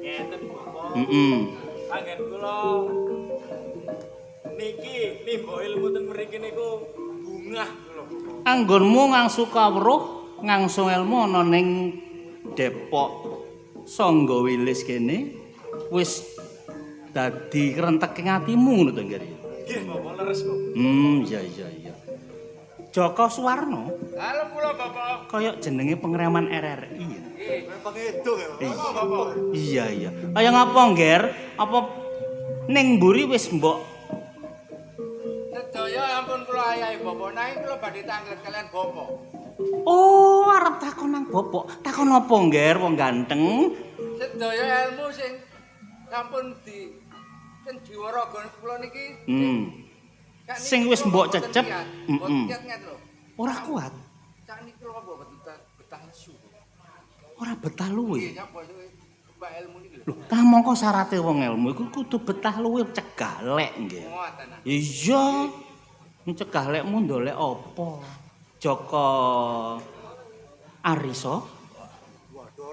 Speaker 8: Ngeten, Bapak.
Speaker 1: Heeh.
Speaker 8: Anggen kula niki nimba ilmu ten mriki niku bungah kula, Bapak.
Speaker 1: Anggonmu ngangsu kawruh, ngangsu ilmu ana ning Depok. Sangga Wilis kene wis dadi krenteking atimu ngono to, Ngger?
Speaker 8: Nggih, Bapak, leres, Bapak.
Speaker 1: Iya iya iya. Joko Suwarno
Speaker 8: Halo kula, Bapak.
Speaker 1: kaya jenenge pengereman RRI ya.
Speaker 8: Nggih, pengedung ya, Bapak. Bapak.
Speaker 1: Iya iya. Kaya ngapa, Ngger? Apa ning mburi wis mbok
Speaker 5: Sedaya ampun kula ayahi Bapak, nanging kula badhe tanglet kalian Bapak.
Speaker 1: Oh, arep takon nang bapak. Takon apa, Ngger? Wong ganteng.
Speaker 5: Sedaya ilmu sing sampun di ten jiwa raga kula niki
Speaker 1: Sing wis mbok cecep,
Speaker 5: heeh.
Speaker 1: Ora kuat.
Speaker 5: Sakniki kula mboten betah lesu.
Speaker 1: Ora betah luwe.
Speaker 5: Nggih, nyapa mbak ilmu niki lho.
Speaker 1: Lho, kamangka syarate wong ilmu iku kudu betah luwe cegah lek, nggih.
Speaker 5: Ngoten.
Speaker 1: Iya. Cegah lekmu ndolek apa? Joko Ariso?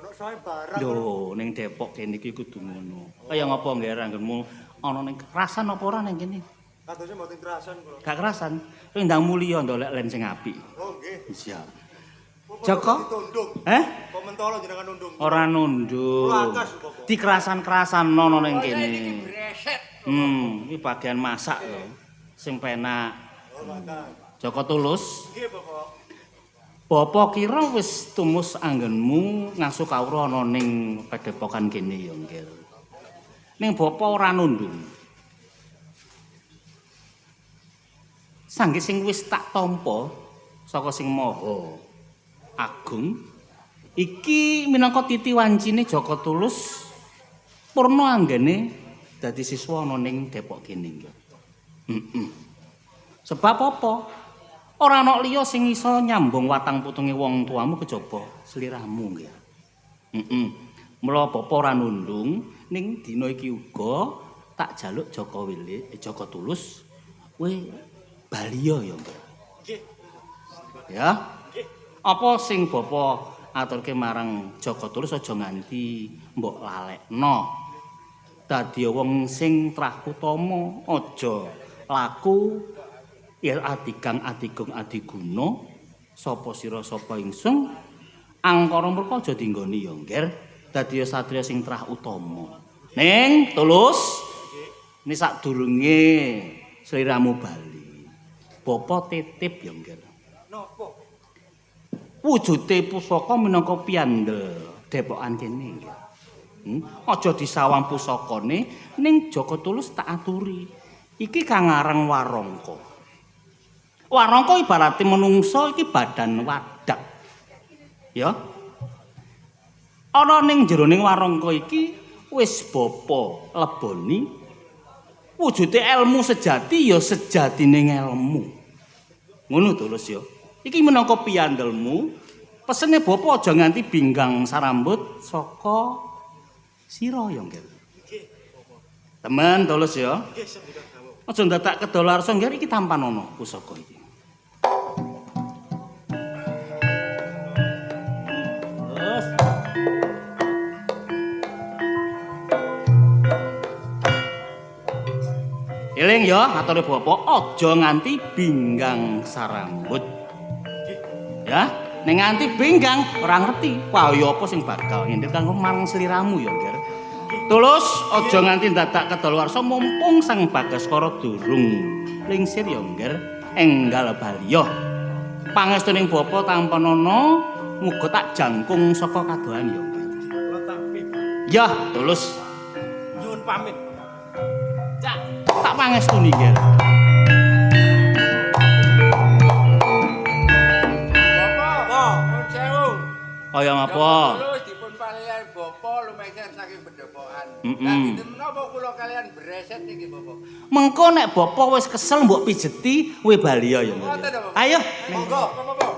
Speaker 11: Ono sae barang.
Speaker 12: Lho, ning Depok kene iki kudu ngono. Kaya ngapa nggih anggenmu ana ning kerasan apa ora ning kene?
Speaker 11: Kadosnya mboten kerasan kula.
Speaker 12: Gak kerasan. Kowe ndang mulya ndolek len sing apik.
Speaker 11: Oh nggih.
Speaker 12: Iya. Joko?
Speaker 11: Ditundung.
Speaker 12: Eh?
Speaker 11: Kok mentolo jenengan nundung.
Speaker 12: Ora nundung.
Speaker 11: Kula akas, Bapak.
Speaker 12: Dikerasan-kerasan ana ning kene.
Speaker 7: Iki breset.
Speaker 12: Iki bagian masak lho. Sing penak.
Speaker 11: Oh, ngoten.
Speaker 12: Joko Tulus.
Speaker 11: Nggih, Bapak.
Speaker 12: Bapak kira wis tumus anggenmu ngasu kawruh ana ning padepokan kene ya, Nggil. Ning bapa ora nundung. Sanggih sing wis tak tampa saka sing maha agung iki minangka titi wancine Joko Tulus purna anggene dadi siswa ana ning Depok kene, Nggil. Heeh. Sebab apa? Ora ana liya sing iso nyambung watang putunge wong tuamu kejaba sliramu, nggih. Heeh. Mula bapa ora nundung ning dina iki uga tak jaluk Joko Wili, Joko Tulus kowe baliya ya, Nggih.
Speaker 11: Nggih.
Speaker 12: Ya. Apa sing bapa aturke marang Joko Tulus aja nganti mbok lalekno. Dadi wong sing trah utama aja laku il adigang adigung adiguna sapa sira sapa ingsun angkara murka aja dinggoni ya ngger dadi satriya sing trah utama. Ning Tulus ini sadurunge sliramu bali bapa titip ya ngger.
Speaker 11: Napa?
Speaker 12: Wujude pusaka minangka piandel Depokan kene nggih. Aja disawang pusakane ning Joko Tulus tak aturi. Iki kang aran Warangka. Warangka ibarate menungsa iki badan wadak. Ya. Ana ning jeroning warangka iki wis bapa leboni wujude elmu sejati ya sejatine elmu. Ngono Tulus ya. Iki minangka piandelmu, pesene bapa aja nganti binggang sarambut saka sira ya, Nggih. Temen Tulus ya.
Speaker 11: Nggih, sendika dawuh.
Speaker 12: Aja ndadak kedaluwarsa nggih iki tampanono pusaka iki. Terus. Eling ya ature bapa aja nganti binggang sarambut. Ya, nek nganti binggang ora ngerti kaya apa sing bakal ngendir kanggo marang sliramu ya, Ngger. Tulus aja nganti ndadak kedaluwarsa mumpung Sang Bagaskara durung lingsir ya, Ngger. Enggal baliya. Pangestuning bapa tampanana muga tak jangkung saka kadohan ya, Ngger.
Speaker 11: Kula tampi.
Speaker 12: Ya, Tulus.
Speaker 11: Nyuwun pamit.
Speaker 12: Cak, tak pangestuni, Ngger. Kaya ngapa?
Speaker 7: Tulus dipun palihan bapa lumengsir saking pedepokan. Lah dinten menapa kula kalian breset niki bapa?
Speaker 12: Mengko nek bapa wis kesel mbok pijeti kowe baliya ya.
Speaker 7: Ngoten to, Bapak.
Speaker 12: Ayo,
Speaker 7: Monggo, monggo.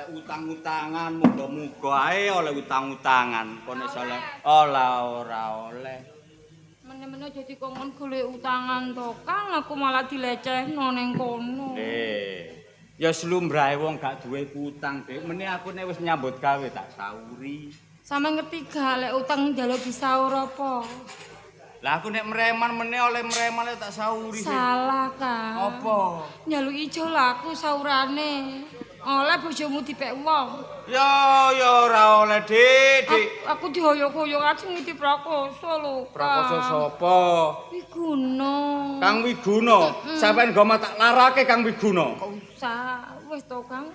Speaker 1: Utang-utangan muga-muga ae oleh utang-utangan kok nek oleh ora oleh.
Speaker 6: Mene-mene aja dikongkon golek utangan to, Kang, aku malah dilecehno ning kono.
Speaker 1: Ya slumbrahe wong gak duwe utang, Dik. Mene aku nek wis nyambut gawe tak sauri.
Speaker 6: Sampe ngerti gak lek utang njaluk disaur apa?
Speaker 1: Lah aku nek mreman mene oleh mreman tak sauri.
Speaker 6: Salah, Kang.
Speaker 1: Apa?
Speaker 6: Njaluk ijo lah aku saurane. Oleh bojomu dipek wong.
Speaker 1: Ya ya ora oleh, Dik, Dik.
Speaker 6: Aku dihoyok-hoyok aja ngiti Prakoso lho, Kang.
Speaker 1: Prakoso sapa?
Speaker 6: Wiguna.
Speaker 1: Kang Wiguna. Sampeyan goma tak larake Kang Wiguna.
Speaker 6: Kok usah, wis to, Kang.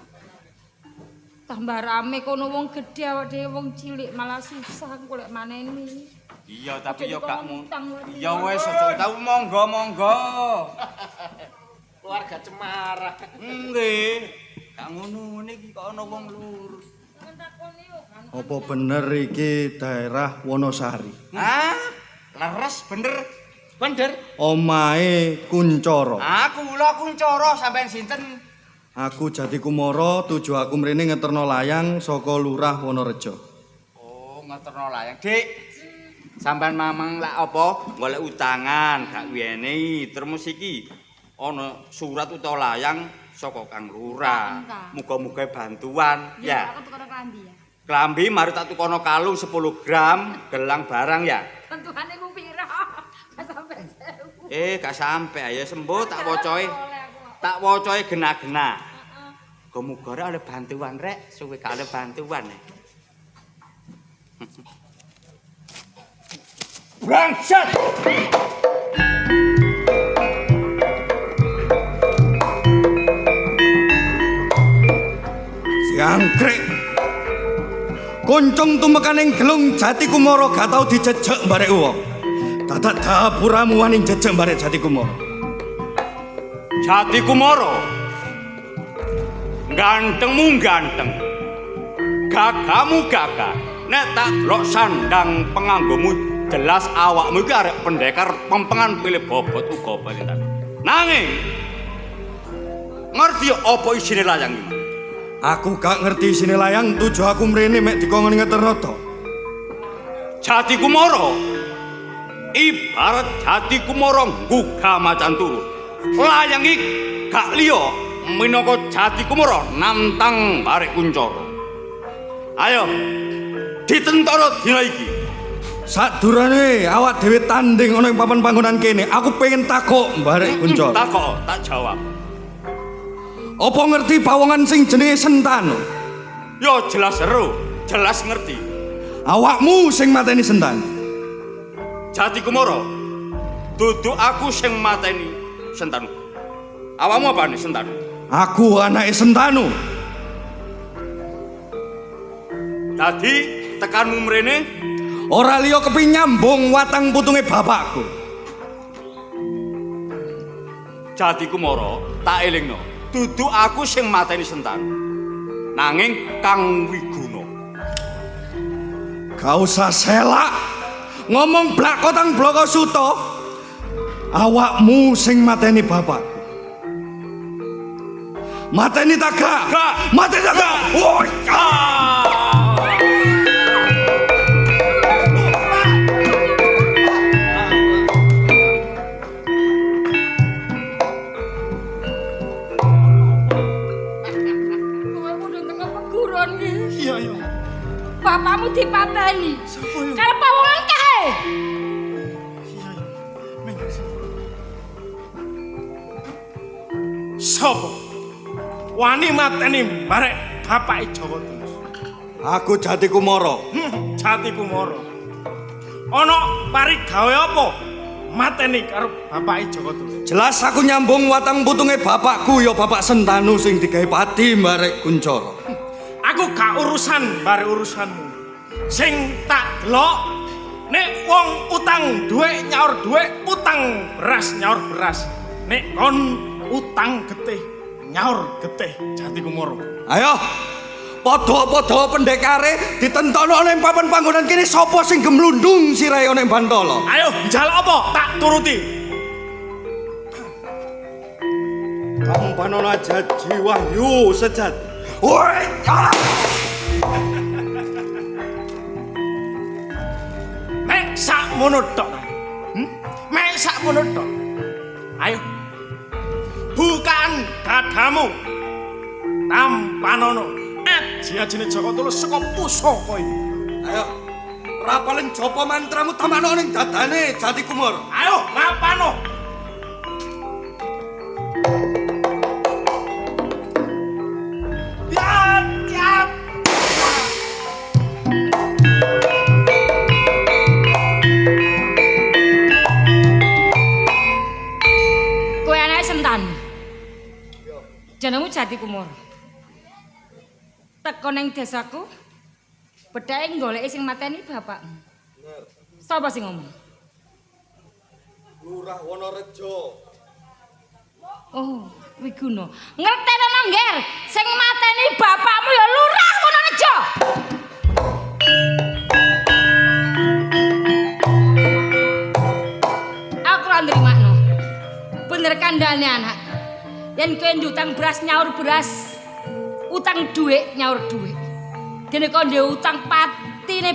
Speaker 6: Tambah rame kono wong gedhe awak dhewe wong cilik malah susah golek maneni.
Speaker 1: Iya, tapi yo gak mu.
Speaker 6: Ya
Speaker 1: Ya wis aja tau monggo monggo.
Speaker 13: Keluarga Cemara.
Speaker 1: Nggih. Gak ngono ngene iki kok ana wong lurus.
Speaker 8: Apa bener iki daerah Wonosari?
Speaker 1: Ah, leres bener. Bener.
Speaker 8: Omahe Kuncara.
Speaker 1: Ah, kula Kuncara sampean sinten?
Speaker 8: Aku Jati Kumara, tuju aku mrene ngeterno layang saka Lurah Wonorejo.
Speaker 1: Oh, ngeterno layang, Dik. Sampean mamang lak apa? Golek utangan, gak wiyene. Terus iki ana surat utawa layang saka Kang Lurah. Muga-muga bantuan, ya.
Speaker 6: Aku tukono klambi ya.
Speaker 1: Klambi mari tak tukono kalung 10 gram, gelang barang ya.
Speaker 6: Tentuane mung piro? Gak sampe 1000.
Speaker 1: Eh, gak sampe ayo sembuh tak wocoe. Tak wocoe gena-gena. Muga-muga rek oleh bantuan rek, suwe gak oleh bantuan. Bangsat!
Speaker 8: Jangkrik. Kuncung tumekaning gelung Jati Kumara gak tau dijejek mbarek wong. Dadak dapuramu wani jejek mbarek Jati Kumara.
Speaker 1: Jati Kumara. Gantengmu ganteng. Gagamu gagah. Nek tak delok sandang penganggomu jelas awakmu iki arek pendekar pempengan pilih bobot uga balitan. Nanging ngerti apa isine layang iki?
Speaker 8: Aku gak ngerti isine layang, tuju aku mrene mek dikongkon ngeterno to.
Speaker 1: Jati Kumara. Ibarat Jati Kumara nggugah macan turu. Layang iki gak liya minangka Jati Kumara nantang Barek Kuncara. Ayo ditentono dina iki.
Speaker 8: Sadurunge awak dhewe tanding ana ing papan panggonan kene, aku pengen takok Barek Kuncara.
Speaker 1: Takok, tak jawab.
Speaker 8: Apa ngerti pawongan sing jenenge Sentanu?
Speaker 1: Yo jelas seru, jelas ngerti.
Speaker 8: Awakmu sing mateni Sentanu.
Speaker 1: Jati Kumara, dudu aku sing mateni Sentanu. Awakmu apane Sentanu?
Speaker 8: Aku anake Sentanu.
Speaker 1: Dadi tekanmu mrene
Speaker 8: ora liya kepingin nyambung watang putunge bapakku.
Speaker 1: Jati Kumara, tak elingno. Dudu aku sing mateni Sentanu. Nanging Kang Wiguna.
Speaker 8: Gak usah selak. Ngomong blak kotang bloko suto. Awakmu sing mateni bapakku. Mateni ta gak?
Speaker 1: Gak.
Speaker 8: Mateni ta gak? Woi.
Speaker 6: Kowe mudhun teko peguron iki.
Speaker 11: Iya, iya.
Speaker 6: Bapakmu dipateni.
Speaker 11: Sapa yo?
Speaker 6: Karo pawongan kae.
Speaker 11: Iya, iya. Minggir. Sapa? Wani mateni barek bapake Jawa Tulus.
Speaker 8: Aku Jati Kumara.
Speaker 11: Jati Kumara. Ana pari gawe apa? Mateni karo bapake Jaka Tulus.
Speaker 8: Jelas aku nyambung watang putunge bapakku ya bapak Sentanu sing digawe pati mbarek Kuncara.
Speaker 11: Aku gak urusan bare urusanmu. Sing tak delok nek wong utang dhuwit nyaur dhuwit, utang beras nyaur beras. Nek kon utang getih nyaur getih Jati Kumara.
Speaker 8: Ayo. Padha-padha pendekare ditentono ning papan panggonan kene sapa sing gemlundung sirahe ana ing Bantala.
Speaker 11: Ayo njaluk apa? Tak turuti.
Speaker 8: Kampanono ajaji wahyu sejati. Woi! Ah!
Speaker 11: Mek sakmono tok. Mek sakmono tok. Ayo. Bukaan dadamu. Tampanono aji-ajine Jaka Tulus saka pusaka iki.
Speaker 8: Ayo. Rapalen japa mantramu tamano ning dadane Jati Kumara.
Speaker 11: Ayo ngapano? Ya, ya.
Speaker 6: Kowe anake Sentanu. Jenengmu Jati Kumara. Teko ning desaku, bedhake goleki sing mateni bapakmu. Sapa sing ngomong?
Speaker 8: Lurah Wonorejo.
Speaker 6: Oh, Wiguna. Ngertenono, Ngger, sing mateni bapakmu ya Lurah Wonorejo. Bener kandhane anak. Yen kowe ndutang beras nyaur beras, utang dhuwit nyaur dhuwit. Dene kon ndek utang patine.